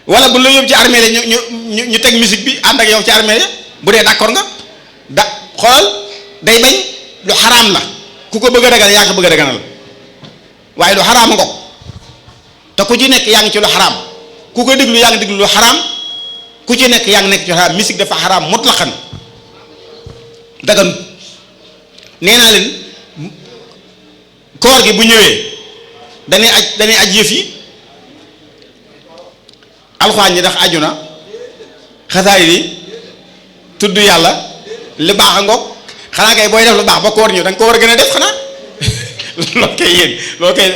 wala bu la yóbbu ci armée la ñu teg musique bi ànd ak yow ci armée bu dee d'accord nga xoolal day bañ lu xaraam la ku ko bëgg a dagal yaa ko bëgg a daganal waaye lu xaraam nga te ku ci nekk yaa ngi ci lu xaraam ku ko déglu yaa ngi déglu lu xaraam ku ci nekk yaa ngi nekk ci xaraam musique dafa xaraam mutlaqan dagan nee naa leen koor gi bu ñëwee dañuy aj yëf yi alxuraan ñi ndax aju na xasaay yi tudd yàlla li baax a ngoog xanaa kay booy def lu baax ba koor ñëw da nga ko war a gën a def xanaa loolu kay yéen loolu kay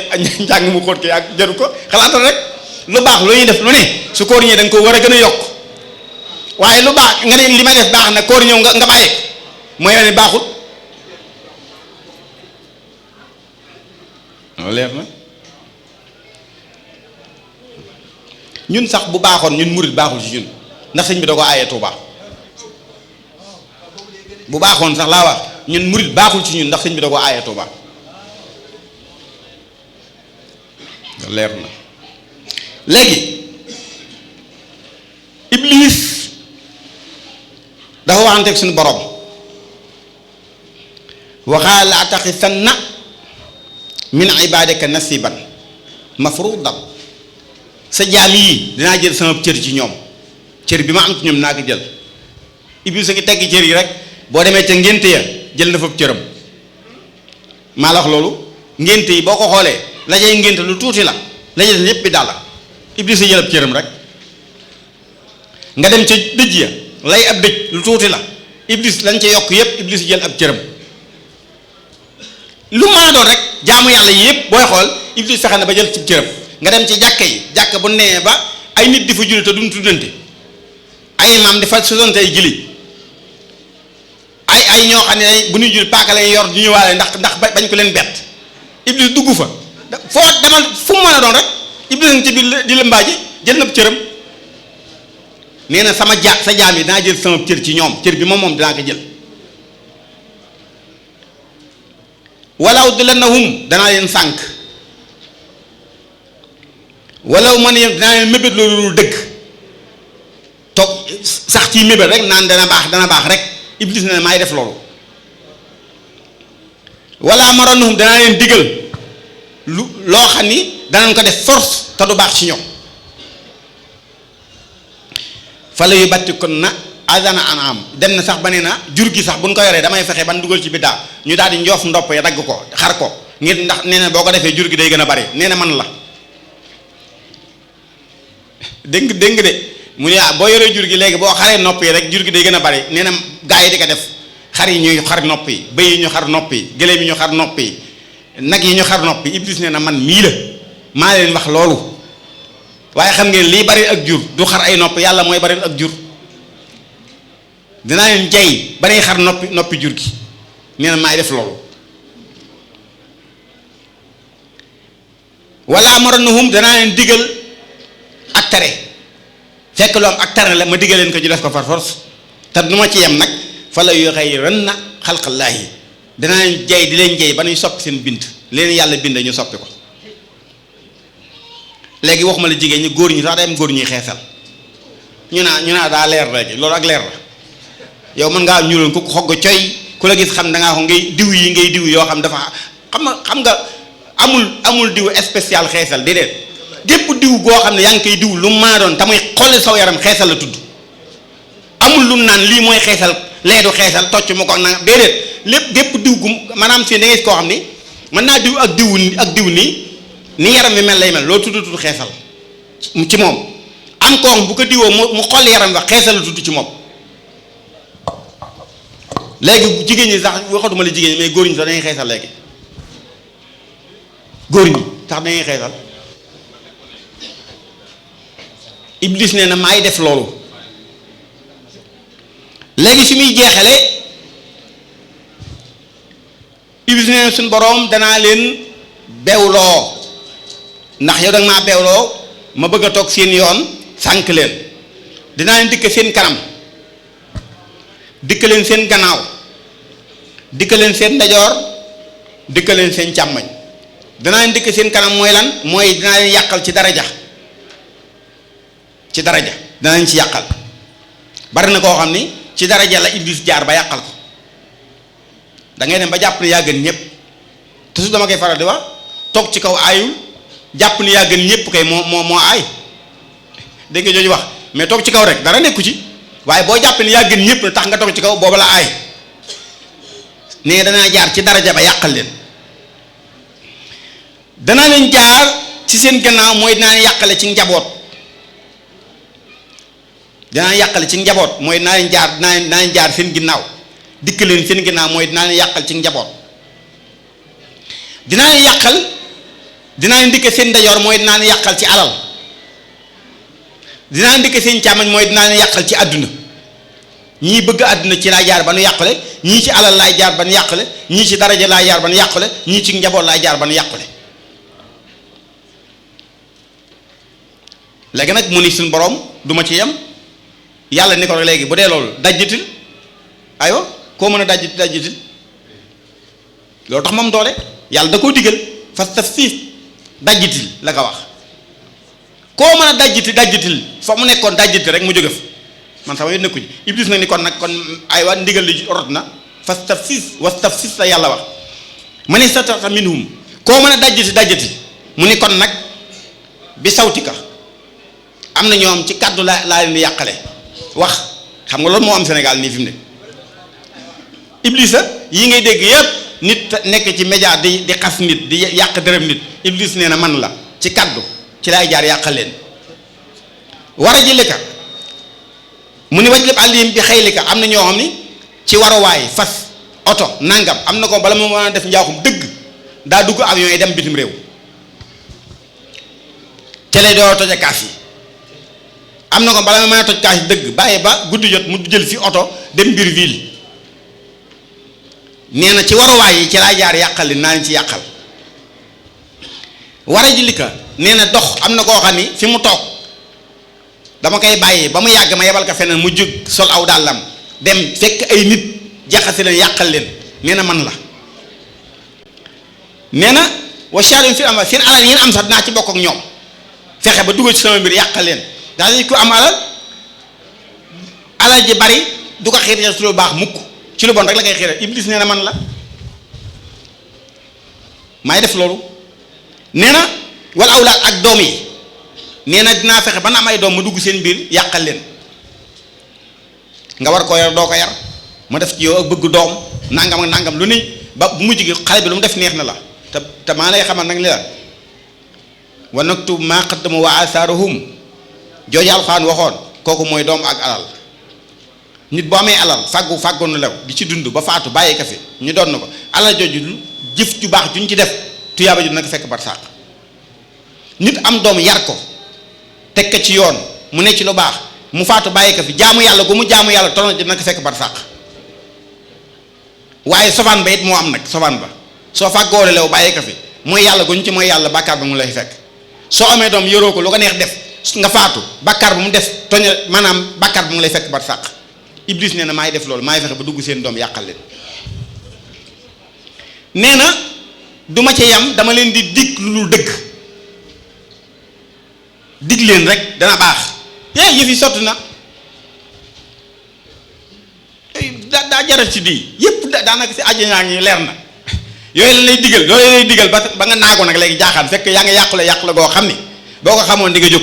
njàng mu xóot kay ak jaru ko xalaatal rek lu baax lu ñuy def lu ne su koor ñëwee da nga ko war a gën a yokk waaye lu baax nga ne li may def baax na koor ñëw nga bàyyi mooy ne baaxut loolu leer na ñun sax bu baaxoon ñun murit baaxul ci ñun ndax sëñ bi da ko aaye Tuuba bu baaxoon sax laa wax ñun murit baaxul ci ñun ndax sëñ bi da ko aaye Tuuba leer na léegi Iblis dafa waxanteeg suñu borom waxaa la taxisanna min ibadika nasiban mafrudan sa jaam yii dinaa jël sama cër ci ñoom cër bi ma am ci ñoom naa ko jël Iblis a ngi teggi cër yi rek boo demee ca ngénte ya jël na fab cëram maa la wax loolu ngénte yi boo ko xoolee la jay ngénte lu tuuti la la jël lépp bi daal la Iblis a jël ab cëram rek nga dem ca dëj ya lay ab dëj lu tuuti la Iblis lañ ca yokk yépp Iblis jël ab cëram lu maa doon rek jaamu yàlla yi yëpp booy xool Iblis fexe na ba jël ci cëram nga dem ci jàkka yi jàkka bu nee ba ay nit di fa julli te duñ tuddante ay maam di fa sosante ay jili ay ñoo xam ne bu ñuy julli paaka lay yor ñu ñëwaale ndax bañ ko leen bett Iblis dugg fa foo demal fu mu mën a doon rek Iblis nga ci biir di la mbaaji jël na cëram nee na sa jaam yi dinaa jël sama cër ci ñoom cër bi moom dinaa ko jël walaw dilannahum danaa leen sànk walaw man yem dinaa leen mébét loolu dëgg toog sax ci mébét rek naan dana baax rek Iblis ne maay def loolu wala maranahum danaa leen digal loo xam ni danañ ko def force te du baax ci ñoom fala yu batti kon na adana anam dem na sax ba nee na jur gi sax buñ ko yoree damay fexe ban dugal ci biddaa ñu daal di njoof ndopp ya dagg ko xar ko ngir ndax nee na boo ko defee jur gi day gën a bari nee na man la dégg de mu ne boo yoree jur gi léegi boo xaree nopp yi rek jur gi day gën a bari nee na gaa yi di ko def xar yi ñuy xar nopp yi bëy yi ñu xar nopp yi gëléem yi ñu xar nopp yi nag yi ñu xar nopp yi Iblis nee na man mii la maa leen wax loolu waaye xam ngeen lii bari ak jur du xar ay nopp yàlla mooy bari ak jur dinaa leen jay ba nay xar noppi jur gi nee na maay def loolu wala maranahum danaa leen digal ak tere fekk lu am ak tere la ma digal leen ko ñu def ko par force te du ma ci yem nag fa la yughayyiranna xalqallaahi danaa leen jay di leen jay ba nuy soppi seen bind leen yàlla bind ñu soppi ko léegi waxuma la jigéen ñi góor ñi sax day am góor ñuy xeesal ñu naa daa leer rek loolu ak leer la yow mën ngaa ñuuloon ku xogg coy ku la gis xam da ngaa ko ngay diw yoo xam dafa xam nga amul diw spécial xeesal déedéet gépp diw goo xam ne yaa ngi koy diw lu maa doon te muy xolle saw yaram xeesal la tudd amul lu naan lii mooy xeesal lee du xeesal tocc ma ko nag déedéet lépp gépp diw gu maanaam fii da ngay gis koo xam ni mën naa diw ak diw nii ni yaram bi mel lay mel loolu tudd xeesal ci moom am koo xam bu ko diwoo mu xool yaram ba xeesal la tudd ci moom léegi jigéen ñi sax waxatuma la jigéen ñi mais góor ñi sax dañuy xeesal léegi góor ñi sax dañuy xeesal Iblis nee na maay def loolu léegi fi muy jeexale Iblis nee na suñ boroom danaa leen bewloo ndax yow danga maa bewloo ma bëgg a toog seen yoon sànk leen dinaa leen dikk seen kanam dikk leen seen gannaaw dikk leen seen ndajoor dikk leen seen càmmoñ danaa leen dikk seen kanam mooy lan mooy dinaa leen yàqal ci daraja danañ ci yàqal bari na koo xam ni ci daraja la Iblis jaar ba yàqal ko da ngay dem ba jàpp ne yaa gën ñëpp te su dama koy faral di wax toog ci kaw aayul jàpp ni yaa gën ñëpp kay moo aay dégg nga jooju wax mais toog ci kaw rek dara nekku ci waaye boo jàpp ni yaa gën ñëpp na tax nga toog ci kaw booba la aay nee danaa jaar ci daraja ba yàqal leen danaa leen jaar ci seen gannaaw mooy dinaa leen yàqale ci njaboot dinaa yàqale ci njaboot mooy dinaa leen jaar seen ginnaaw dikk leen seen ginnaaw mooy dinaa leen yàqal ci njaboot dinaa leen yàqal dinaa leen dikk seen ndajoor mooy dinaa leen yàqal ci alal dinaa leen dikk seen càmmoñ mooy dinaa leen yàqal ci àdduna ñii bëgg àdduna ci laa jaar ba nu yàqule ñii ci alal laay jaar ba nu yàqule ñii ci daraja laay jaar ba nu yàqule ñii ci njaboot laay jaar ba nu yàqule léegi nag mu ni suñu borom duma ci yem yàlla ni ko rek léegi bu dee loolu dajjitil aywa koo mën a dajjitil loolu tax moom doole yàlla da koo digal fastafsis dajjitil la ko wax koo mën a dajjitil fa mu nekkoon dajjitil rek mu jóge fa man sama yoon nekku ci Iblis nag ni kon aywa ndigal li rot na wastafsis la yàlla wax man istata'ta minhum koo mën a dajjiti mu ni kon nag bi sawtika am na ñoom ci kàddu laa leen di yàqale wax xam nga loolu moo am Sénégal nii fi mu ne Iblis yi ngay dégg yépp nit nekk ci média di xas nit di yàq dërëm nit Iblis nee na man la ci kàddu ci laay jaar yàqal leen war a jëlika mu ni waj lépp àllim bi xaylika am na ñoo xam ni ci waruwaay fas oto nangam am na ko bala mu mën a def njaaxum dëgg daa dugg avion yi dem bitim réew te lay doo toje kaas yi am na ko bala ma mën a toj kaas yi dëgg bàyyi ba guddi jot mu jël fi oto dem biir ville nee na ci waruwaay yi ci laa jaar yàqal li naa leen ci yàqal war a jilika nee na dox am na koo xam ni fi mu toog dama koy bàyyi ba mu yàgg ma yebal ko feneen mu jóg sol aw dàllam dem fekk ay nit jaxase leen yàqal leen nee na man la nee na wa sharim fi am seen alal yéen am sax dinaa ci bokk ak ñoom fexe ba dugal ci sama mbir yàqal leen daal di ko am alal ji bari du ko xiirtal ci lu baax mukk ci lu bon rek la koy xiiral Iblis nee na man la maay def loolu nee na wala awlaad ak doom yi nee na dinaa fexe ba na am ay doom ma dugg seen biir yàqal leen nga war koo yar doo ko yar ma def ci yow ak bëgg doom nangam ak nangam lu ni ba bu mujj gi xale bi lu mu def neex na la te maa lay xamal nag li la wa naktub maa qaddamu wa asaarahum jooju alxuraan waxoon kooku mooy doom ak alal nit boo amee alal fàggu nu lew di ci dund ba faatu bàyyi ka fi ñu doon na ko alal jooju jëf ju baax juñ ci def tuyaaba ju nag fekk bar sàq nit am doom yar ko teg ko ci yoon mu ne ci lu baax mu faatu bàyyi ko fi jaamu yàlla gu mu jaamu yàlla tono ji nag fekk bar sàq waaye sofaan ba it moo am nag sofaan ba soo fàggoole lew bàyyi ko fi mooy yàlla guñ ci mooy yàlla bàkkaar ba mu lay fekk soo amee doom yoroo ko lu ko neex def nga faatu bàkkaar bu mu def toña maanaam bàkkaar bu mu lay fekk bar sàq Iblis nee na maay def loolu maay fexe ba dugg seen doom yàqal leen nee na du ma ci yam dama leen di dig lu dëgg dig leen rek dana baax yëf yi sotti na daa jaral ci di yépp daanaka si àjjana ngi leer na yooyu la lay digal loolu lay digal ba nga naago nag léegi jaaxaan fekk yaa ngi yàqule goo xam ni boo ko xamoon di nga jóg.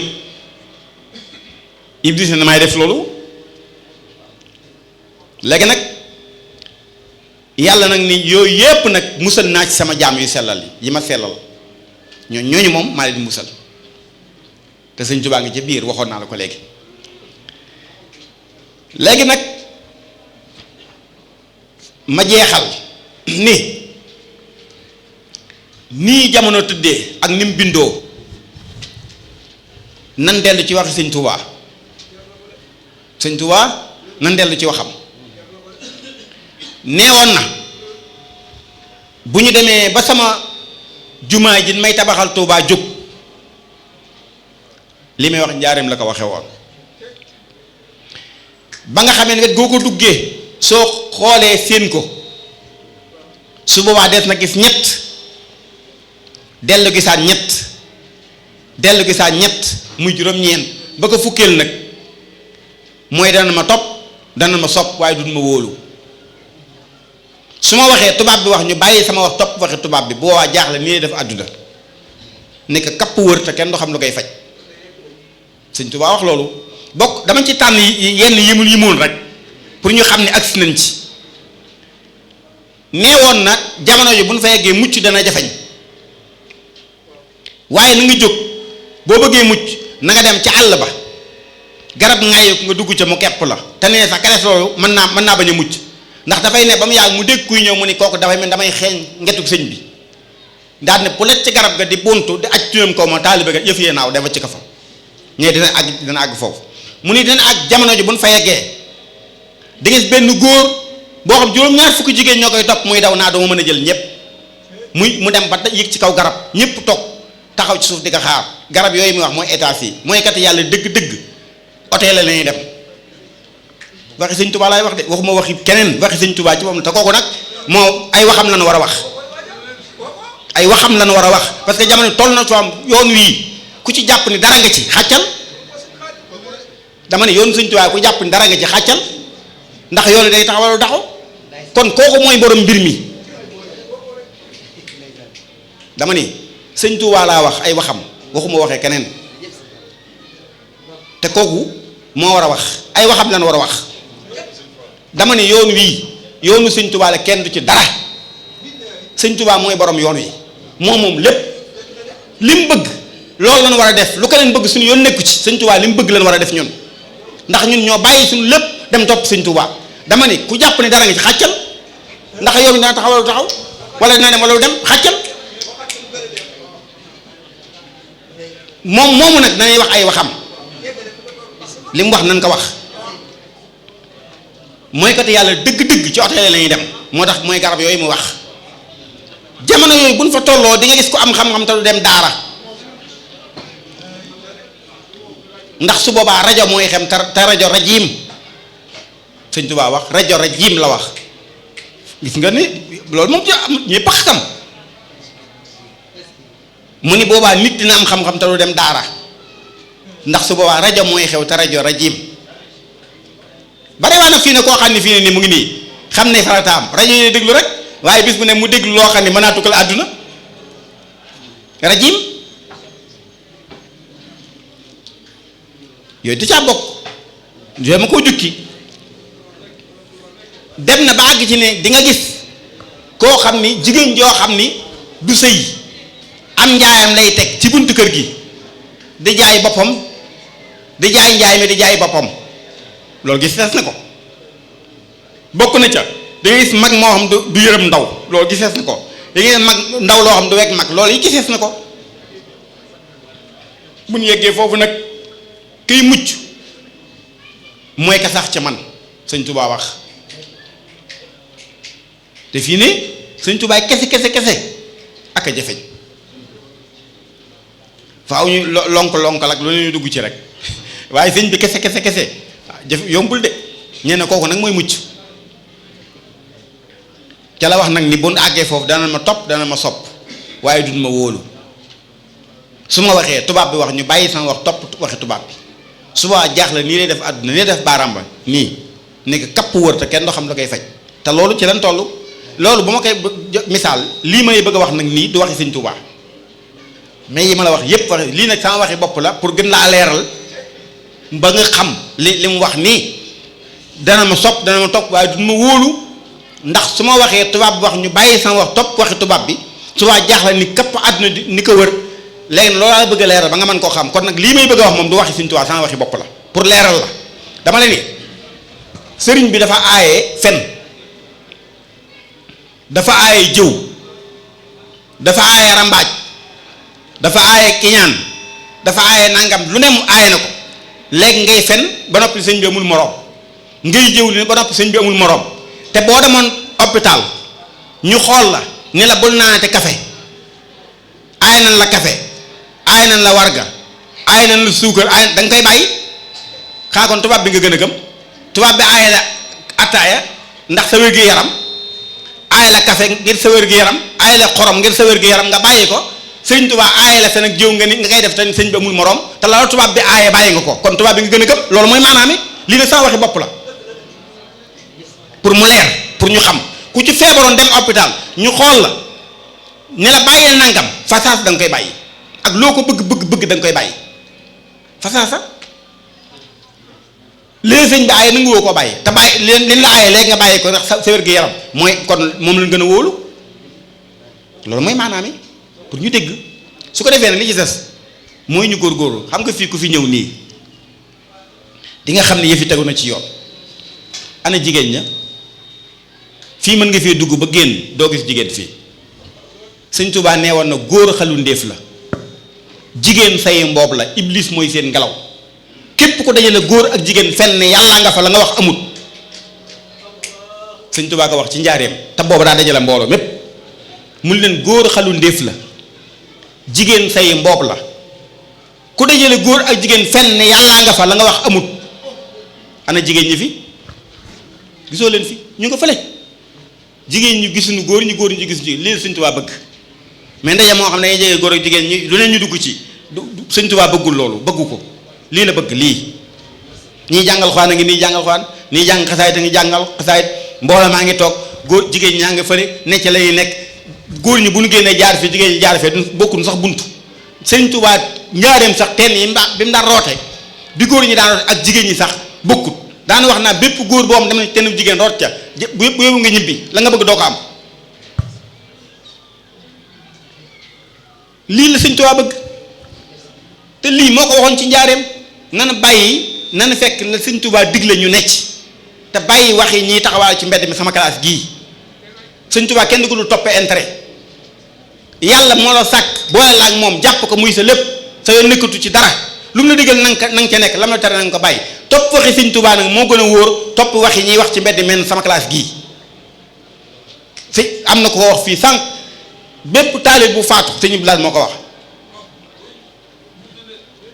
Iblis na may def loolu léegi nag yàlla nag ni yooyu yépp nag musal naa ci sama jaam yu sellal yi ma sellal ñooñu moom maa leen di musal te Sëñ Tuubaa ngi ci biir waxoon naa la ko léegi nag ma jeexal nii jamono tëddee ak ni mu bindoo nan dellu ci waxi Sëñ Tuubaa nan dellu ci waxam neewoon na bu ñu demee ba sama jumaa ji may tabaxal Tuubaa jóg li may wax njaareem la ko waxe woon ba nga xamee ne wet goo ko duggee soo xoolee séen ko su boobaa des na gis ñett dellu gisaat ñett muy juróom-ñeent ba ko fukkeel nag mooy dana ma topp dana ma sopp waaye du ma wóolu su ma waxee tubaab bi wax ñu bàyyi sama wax topp waxi tubaab bi bu boobaa jaaxle nii def àdduna nekk kapp wër te kenn du xam lu koy faj Sëñ Tuubaa wax loolu bokk dama ci tànn yenn yimoon rek pour ñu xam ne agsi nañ ci neewoon na jamono yi bu ñu fa yeggee mucc dana jafeñ waaye na nga jóg boo bëggee mucc na nga dem ci àll ba garab ngay nga dugg ca mu kepp la te nee sax ka def loolu mën naa bañ a mucc ndax dafay ne ba mu yàgg mu dégg kuy ñëw mu ni kooku dafay mel damay xeeñ ngetug sëñ bi daal ne pulet ci garab ga di buntu di aj tuyam kaw ma taalibe ga yëf yee naaw dafa ci ko fa ñee dina àgg foofu mu ni dina àgg jamono ji bu ñu fa yeggee di gis benn góor boo xam juróom-ñaar fukki jigéen ñoo koy topp muy daw naa dama mën a jël ñëpp mu dem ba yëg ci kaw garab ñëpp toog taxaw ci suuf di ko xaar garab yooyu muy wax mooy état yi mooy kat yàlla dëgg-dëgg hôtel la ñuy dem waxi Sëñ Tuubaa laay wax de waxuma waxi keneen waxi Sëñ Tuubaa ci moom te kooku nag moo ay waxam lan war a wax parce que jamono toll na soo am yoon wii ku ci jàpp ni dara nga ci xàccal dama ne yoon Sëñ Tuubaa ku jàpp ni dara nga ci xàccal ndax yoon day taxawalu taxaw kon kooku mooy borom mbir mi dama ni Sëñ Tuubaa laa wax ay waxam waxuma waxee keneen te kooku moo war a wax ay waxam lan war a wax dama ne yoon wii yoonu Sëñ Tuubaa la kenn du ci dara Sëñ Tuubaa mooy borom yoon wi moom lépp li mu bëgg loolu lan war a def lu ko leen bëgg suñu yoon nekku ci Sëñ Tuubaa li mu bëgg lan war a def ñun ndax ñun ñoo bàyyi suñu lépp dem topp Sëñ Tuubaa dama ne ku jàpp ne dara nga ci xàccal ndax yow mi dana taxaw taxaw wala dina dem wala dem xàccal moomu nag dañuy wax ay waxam li mu wax nan ko wax mooy kat yàlla dëgg-dëgg ci hôtel la ñuy dem moo tax mooy garab yooyu mu wax jamono yooyu buñ fa tolloo di nga gis ko am xam-xam te du dem daara ndax su boobaa rajo mooy xem te rajo rajim Sëñ Tuubaa wax rajo rajim la wax gis nga ni loolu moom ñëpp a xam mu ni boobaa nit dina am xam-xam te du dem daara ndax su boobaa rajo mooy xew te rajo rajim bare waa nag fii ne koo xam ne fii ne ni mu ngi nii xam ne farataam rajo yi déglu rek waaye bis bu ne mu déglu loo xam ne mën naa tukkal àdduna rajim yooyu da caa bokk yooyu ma koo jukki dem na ba àgg ci ne di nga gis koo xam ni jigéen joo xam ni du sëy am njaayam lay teg ci buntu kër gi di jaay boppam di jaay njaay mi di jaay boppam loolu gis na ko bokk na ca da ngay gis mag moo xam du yërëm ndaw loolu gisees na ko da ngay gis mag ndaw loo xam du wekk mag loolu yi gisees na ko bu ñu yeggee foofu nag kiy mucc mooy ka sax ca man Sëñ Tuubaa wax te fii ne Sëñ Tuubaa kese ak a jafeñ faaw ñu lonkal ak lu ñu dugg ci rek waaye sëñ bi kese jëf yombul de ñee ne kooku nag mooy mucc ca la wax nag ni bu nu àggee foofu dana ma topp dana ma sopp waaye duñ ma wóolu su ma waxee tubaab bi wax ñu bàyyi sama wax topp waxi tubaab bi suba jaaxle nii lay def àdduna nii lay def baaraam ba nii nekk kapp wër te kenn doo xam la koy faj te loolu ci lan toll. loolu bu ma koy misaal lii may bëgg a wax nag nii du waxi sëñ Tuubaa mais yi ma la wax yépp wax lii nag sama waxi bopp la pour gën laa leeral ba nga xam li mu wax nii dana ma sopp dana ma topp waaye du ma wóolu ndax su ma waxee tubaab bi wax ñu bàyyi sama wax topp waxi tubaab bi su waa jaaxle ni këpp àdduna ni ko wër léegi loolu laa bëgg a leeral ba nga mën koo xam kon nag lii may bëgg a wax moom du waxi sëñ Tuubaa sama waxi bopp la pour leeral la dama la ni sëriñ bi dafa aaye fen dafa aaye jëw dafa aaye rambaaj dafa aaye kiñaan dafa aaye nangam lu ne mu aaye na ko léegi ngay fen ba noppi sëñ bi amul moroom ngay jëw li ba noppi sëñ bi amul moroom te boo demoon hôpital ñu xool la ni la bul naanate café aaye nañ la café aaye nañ la warga aaye nañ la suukar aaye da nga koy bàyyi xanaa kon tubaab bi nga gën a gëm tubaab bi aaye la attaaya ndax sa wér-gi-yaram aaye la café ngir sa wér-gi-yaram aaye la xorom ngir sa wér-gi-yaram nga bàyyi ko sëñ tubaab aaye la fen ak jëw nga ni nga koy def te sëñ bi amul moroom te la tubaab bi aaye bàyyi nga ko kon tubaab bi nga gën a gëm loolu mooy maanaam lii nag sama waxi bopp la pour mu leer pour ñu xam ku ci feebaroon dem hôpital ñu xool la ne la bàyyil nangam fasaas da nga koy bàyyi ak loo ko bëgg da nga koy bàyyi fasaasa léegi sëñ bi aaye nangu woo koo bàyyi te bàyyi leen la aaye léegi nga bàyyi ko ndax sa wér-gi-yaram mooy kon moom lañ gën a wóolu loolu mooy maanaam pour ñu dégg su ko defee nag li ci des mooy ñu góorgóorlu xam nga fii ku fi ñëw nii di nga xam ne yëf yi tegu na ci yoon ana jigéen ña fii mën nga fee dugg ba génn doo gis jigéen fii sëñ Tuubaa nee woon na góor xalu ndéef la jigéen say mboob la iblis mooy seen ngelaw képp ko dajale góor ak jigéen fenn ne yàllaa nga fa la nga wax amut sëñ Tuubaa ko wax ci njaareem te boobu daa dajale mbooloo mépp mun leen góor xalu ndéef la jigéen say mboob la ku dajale góor ak jigéen fenn ne yàllaa nga fa la nga wax amut ana jigéen ñi fi gisoo leen fi ñu nga fële jigéen ñu gisuñu góor ñu gisuñu lii sëñ Tuubaa bëgg mais ndaje moo xam ne dañuy jege góor ak jigéen ñi lu ne ñu dugg ci sëñ Tuubaa bëggul loolu bëggu ko lii la bëgg lii ñii jàngal xwaan a ngi nii jàngal xwaan nii jàng xasaayit a ngi jàngal xasaayit mbooloo maa ngi toog góor jigéen ñaa ngi fële ne ca lay nekk góor ñi bu ñu génnee jaar fii jigéen ñi jaar fee bokkul sax buntu sëñ Tuubaa njaareem sax teen yi bi mu daan roote bi góor ñi daan roote ak jigéen ñi sax bokkut daana wax naa bépp góor boo xam dem na tenn jigéen root ca bu yóbbu nga ñibbi la nga bëgg doo ko am lii la sëñ Tuubaa bëgg te lii moo ko waxoon ci njaareem nana bàyyi nana fekk la sëñ Tuubaa digle ñu necc te bàyyi wax yi ñiy taxawaal ci mbedd mi sama classe gii sëñ Tuubaa kenn du ko dul toppee intérêt yàlla moo la sàkk boole la ak moom jàpp ko muy sa lépp sa yoon nekkatu ci dara lu mu la digal na nga ca nekk lam la tere na nga ko bàyyi topp waxi sëñ Tuubaa nag moo gën a wóor topp wax yi ñuy wax ci mbedd men sama classe gii si am na ko wax fii sànq bépp taalib bu faatu sëñ Blaas moo ko wax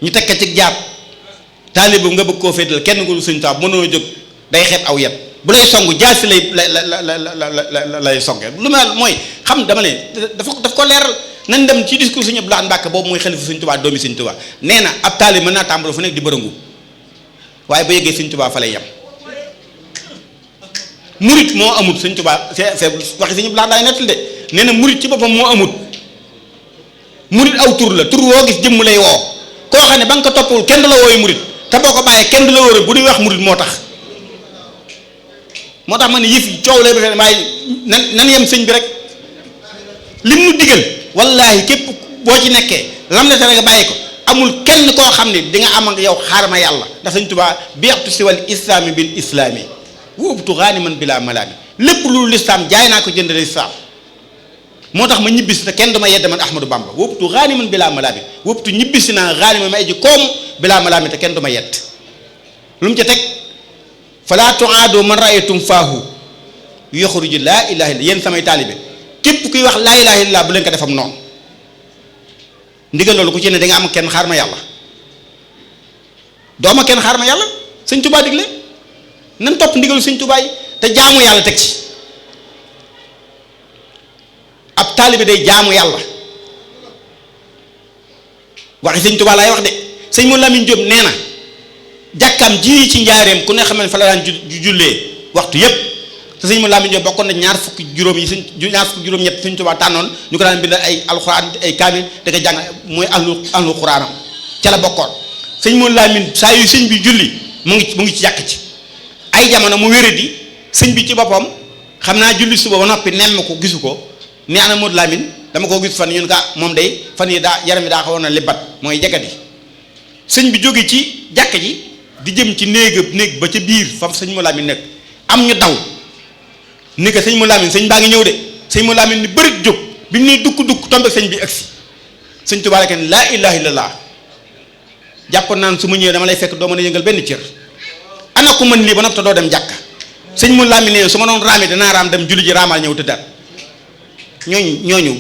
ñu teg ko ci jaar taalib bu nga bëgg koo féetal kenn ko du sëñ Tuubaa mënoo jóg day xeeb aw yet bu lay song jaasi lay songe lu mel mooy xam dama leen daf ko leeral nañ dem ci discours sëñ Blaas Mbàkke boobu mooy xalifa sëñ Tuubaa doomi sëñ Tuubaa nee na ab taalib mën naa tàmbali fu nekk di bërëngu waaye ba yeggee sëñ Tuubaa fa lay yem murit moo amut sëñ Tuubaa c'est waxi sëñ Blaas daay nettal de nee na murit ci boppam moo amut murit aw tur la tur woo gis jëmm lay woo koo xam ne ba nga ko toppul kenn du la wooyu murit te boo ko bàyyee kenn du la wóore bu ñuy wax murit moo tax ma ne yëf yi coow lay ba waaye nan yem sëñ bi rek lim nu digal wallaahi képp boo ci nekkee lam la tere nga bàyyi ko amul kenn koo xam ne di nga am ak yow xaarama yàlla ndax sëñ Tuubaa biextu si wal islaami bil islaami wóobtu xaaniman bilaa malaami lépp lu lislaam jaay naa ko jënd lislaam moo tax ma ñibbisi te kenn du ma yedd man Ahmadou Bamba wóobtu xaaniman bilaa malaami wóobtu ñibbisi naa xaanima ma eji koomu bilaa malaami te kenn du ma yedd lu mu ca teg falaa tuaadu man raaytum faahu yoxruju laa ilaha illa yéen samay taalibe képp kuy wax laa ilaha illa bu leen ko defam noonu ndigal loolu ku ci ne da nga am kenn xaar ma yàlla dooma kenn xaar ma yàlla sëñ Tuubaa digle nan topp ndigalu sëñ Tuubaa yi te jaamu yàlla teg ci ab taalibe day jaamu yàlla waxi sëñ Tuubaa laay wax de sëñ Mouhamadou Lamine Diop nee na jàkkam ji ci njaareem ku ne xam ne fa la daan jullee waxtu yépp te sëñ mu Lamin Jóob bokkoon na ñaar fukki juróom-ñett sëñ Tuubaa tànnoon ñu ko daan bindal ay alxuraan ay kaamil da ko jàng mooy ahlu xuraanam ca la bokkoon. sëñ mu Lamin saa yu sëñ bi julli mu ngi ci jàkk ci ay jamono mu wéradi sëñ bi ci boppam xam naa julli suba ba noppi nemm ko gisu ko ni ana Modou Lamine dama koo gis fan ñun ka moom day fan yi daa yaram yi daa xawoon na libat mooy jagadi sëñ bi jóge ci jàkk ji di jëm ci néeg ba ca biir fam sëñ Modou Lamine nekk am ñu daw ni ko sëñ Modou Lamine sëñ baa ngi ñëw de sëñ Modou Lamine ni bërit jóg bi mu ne dukk tombe sëñ bi agsi sëñ Tuubaa rek laa ilaaha illallaah jàpp naan su ma ñëwee dama lay fekk doo mën a yëngal benn cër ana ku mën lii ba noppi te doo dem jàkka sëñ Modou Lamine ne su ma doon raami danaa raam dem julli ji raamal ñëw tëddaat ñooñu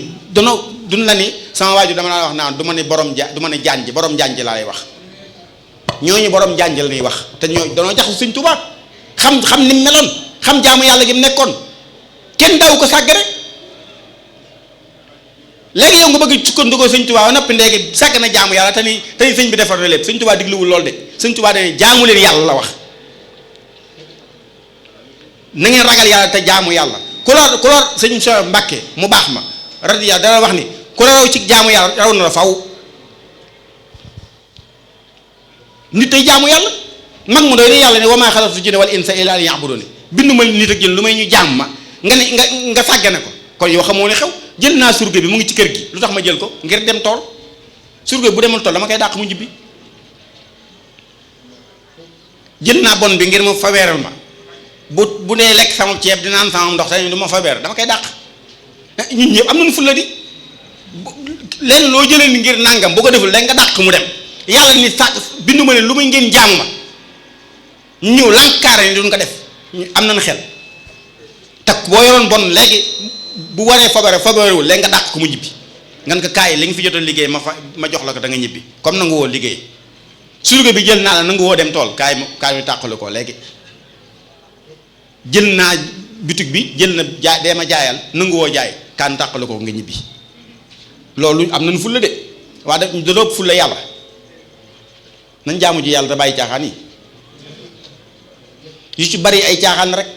duñ la ni sama waajur dama la wax naan du ma ne du ma ne jaan ji borom jaan ji laa lay wax ñooñu borom jaan ji la ñuy wax te ñooñu danoo jaxu sëñ Tuubaa xam ni mu meloon xam jaamu yàlla gi mu nekkoon kenn daw ko sàgg rek léegi yow nga bëgg sukkandikoo sëñ Tuubaa noppi ndéegi sàgg na jaamu yàlla te ni sëñ bi defar na lépp sëñ Tuubaa digluwul lool de sëñ Tuubaa dane jaamu leen yàlla la wax na ngeen ragal yàlla te jaamu yàlla ku lor sëñ Cheikh Mbàkke mu baax ma radiya dana wax ni ku la raw ci jaamu yàlla raw na la faw nit tey jaamu yàlla mag mu doy ne yàlla ne wa maa xalaqtu jinna wal insa illa liya'budun bindu ma nit ak jën lu may ñu jaam ma nga ne nga sàggane ko kon yow xamoo ne xew jël naa surga bi mu ngi ci kër gi lu tax ma jël ko ngir dem tool surga bi bu demul tool dama koy dàq mu jibbi jël naa bon bi ngir mu faweeral ma bu dee lekk sama ceeb di naan sama ndox te du ma faweer dama koy dàq ñun ñëpp am nañu fulla di leen loo jëlee ni ngir nàngam boo ko deful léegi nga dàq mu dem yàlla ni sàkk bindu ma ne lu muy ngeen jaam ma ñëw lànkaare ni duñ ko def am nañu xel takk boo yoroon bon léegi bu waree fabarewul léegi nga dàq ko mu ñibbi ngan ko kaay li nga fi jot a liggéey ma jox la ko da nga ñibbi comme nangu woo liggéey surga bi jël naa la nangu woo dem tool kaay mu tàqalu ko léegi jël naa bitig bi jël na jaay dee ma jaayal nangu woo jaay kaan tàqalu ko nga ñibbi loolu am nañu fulla de waa da dopp fulla yàlla nañ jaamu ji yàlla te bàyyi caaxaan yi yu ci bari ay caaxaan rek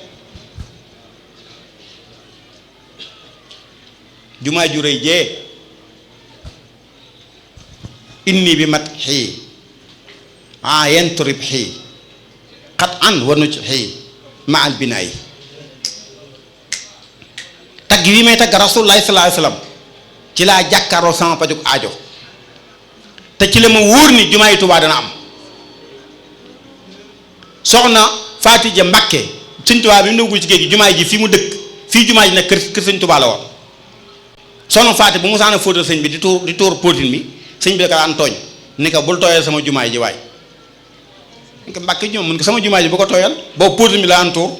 jumaa ju rëy jee inni bi mat xii yenturib xii xat an war nu ci xii ma al binaay tagg wi may tagg rasulullahi sallallahu alayhi wasallam ci laa jàkkaaroo sama pajuk aajo te ci la ma wóor ni jumaa yi Tuubaa dana am soxna Faatija Mbàkke sëñ Tuubaa bi mu dugg ci géej gi jumaa ji fii mu dëkk fii jumaa ji nag kër sëñ Tuubaa la woon soxna Faati bu mu saana fóotal sëñ bi di tuur póotin mi sëñ bi da ko daan tooñ ni ko bul tooyal sama jumaa ji waay ni ko Mbàkke ñoom mun ko sama jumaa ji bu ko tooyal boobu póotin mi la daan tuur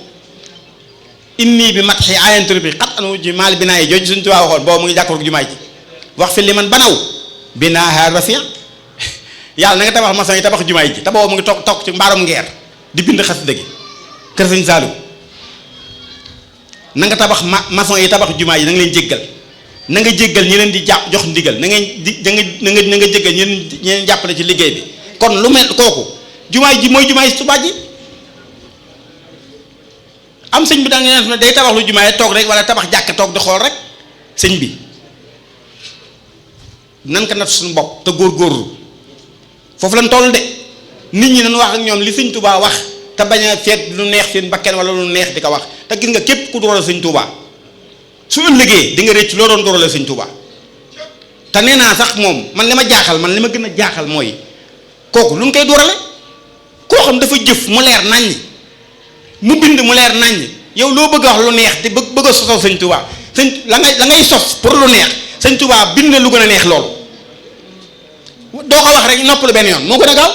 inni bi mat xi ayantur bi xat anu ji maal binaa yi jooju sëñ Tuubaa waxoon boobu mu ngi jàkkoor jumaa ji wax fi li man banaw binaaha rafiya yàlla na nga tabax maçon yi tabax jumaa ji te boobu mu ngi toog ci mbaarum ngeer di bind xasida gi kër sëñ Saalum na nga tabax maçon yi tabax jumaa yi na nga leen jéggal na nga jéggal ñi leen di jox ndigal na nga jéggal ñi leen jàppale ci liggéey bi kon lu mel kooku jumaa ji mooy jumaa yi Tuubaa ji am sëñ bi da nga ne day tabax lu jumaa yi toog rek wala tabax jàkk toog di xool rek sëñ bi nan ko nat suñu bopp te góorgóorlu foofu lañ toll de nit ñi nañ wax ak ñoom li sëñ Tuubaa wax te bañ a seet lu neex seen bakken wala lu neex di ko wax te gis nga képp ku doole sëñ Tuubaa su ëllëgee di nga rëcc loo doon doole sëñ Tuubaa te nee naa sax moom man li ma gën a jaaxal mooy kooku lu mu koy doorale koo xam dafa jëf mu leer naññ mu bind mu leer naññ yow loo bëgg a wax lu neex di bëgg a sosal sëñ Tuubaa la ngay sos pour lu neex sëñ Tuubaa bind na lu gën a neex loolu doo ko wax rek noppalu benn yoon moo gën a gaaw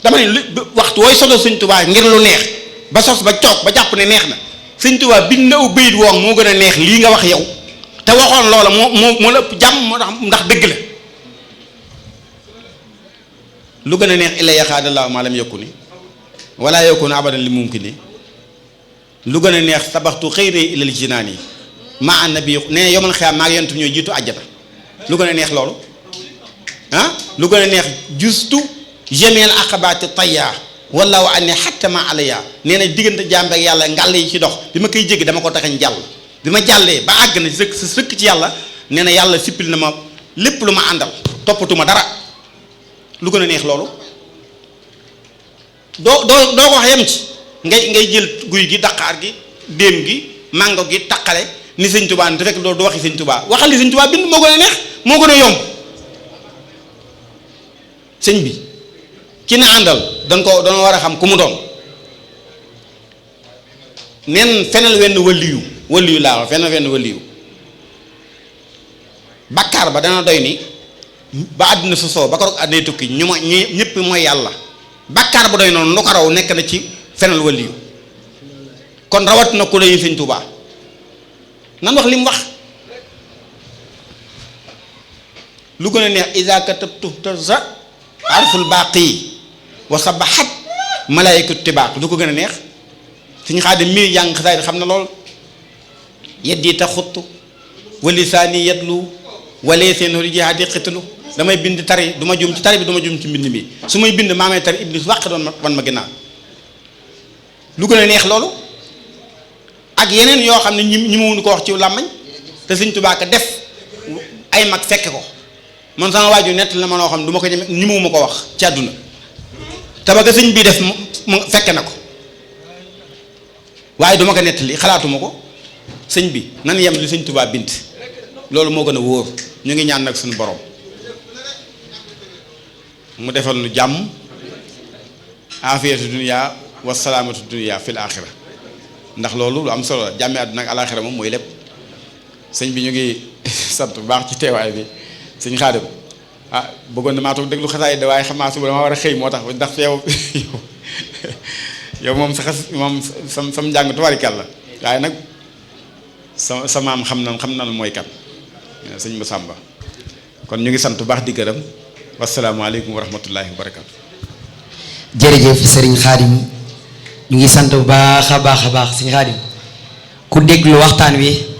dama ne waxtu wooy sosal sëñ Tuubaa ngir lu neex ba sos ba toog ba jàpp ne neex na sëñ Tuubaa bind na aw bayit woon moo gën a neex lii nga wax yow te waxoon loola moo la ëpp jàmm moo tax ndax dëgg la lu gën a neex illa yaxaadallaahu maa lam yakuni wala yakunu abadan li mumkini lu gën a neex tabaxtu xëyri ilal jinaan yi maa annabi nee yomal xiyaam maa ngi yonent ñooy jiitu àjjana lu gën a neex loolu lu gën a neex justu jameel aqabaati tayya wallaahu anni hatta ma alayya nee na diggante jaam ak yàlla ngàll yi ci dox bi ma koy jéggi dama ko taxañ jàll bi ma jàllee ba àgg na sëkk ci yàlla nee na yàlla sippil na ma lépp lu ma àndal toppatuma dara lu gën a neex loolu doo ko wax yem ci ngay jël guy gi daqaar gi déem gi mango gi taqale ni sëñ Tuubaa ni te fekk loolu du waxi sëñ Tuubaa waxal li sëñ Tuubaa bind moo gën a neex moo gën a yomb sëñ bi ki na àndal dañ war a xam ku mu doon neen fenal wenn waliyu laa wax fenal wenn waliyu bakkaar ba dana doy ni ba àdduna sosoo ba ko roog àdduna tukki ñu ma ñëpp mooy yàlla bakkaar ba doy noonu lu ko raw nekk na ci fenal waliyu kon rawat na ku lay sëñ Tuubaa nan wax li mu wax lu gën a neex iza katabtu taza arful baaqi wa sabahat malaykatu tibaaq lu ko gën a neex suñu Xaadim mii jàng xasaay xam na lool yeddi taxuttu wa lisaani yadlu walee seen hori jihaadi xitalu damay bind tari du ma jum ci tari bi du ma jum ci mbind mi su may bind maa may tari iblis wàq doon wan ma ginnaaw lu gën a neex loolu ak yeneen yoo xam ne ñi mu ko wax ci làmmañ te Sëñ Tuubaa ka def ay mag fekk ko man sama waaju nett la ma noo xam ne du ma ko ñi mu ko wax ci àdduna te ba ka sëñ bii def mu fekke na ko waaye du ma ko nettali xalaatuma ko sëñ bi nan yem li Sëñ Tuubaa bind loolu moo gën a wóor ñu ngi ñaan nag suñu borom mu defal nu jàmm afiyatu dunya wa salaamatu dunya fil axira ndax loolu lu am solo la jàmmi àdduna ak alaxira moom mooy lépp sëñ bi ñu ngi sant bu baax ci teewaay bi sëñ Xaadim bëggoon na maa toog déglu xasaay de waaye xam naa suba dama war a xëy moo tax ndax yow moom sa xas moom sam njàng tubaarikàlla la waaye nag sa maam xam nan mooy kan sëñ Masamba kon ñu ngi sant bu baax di gërëm wasalaamaaleykum wa rahmatullahi wa barakaatu. jërëjëf sëriñ Xaadim ñu ngi sant bu baax a baax sëriñ Xaadim ku déglu waxtaan wi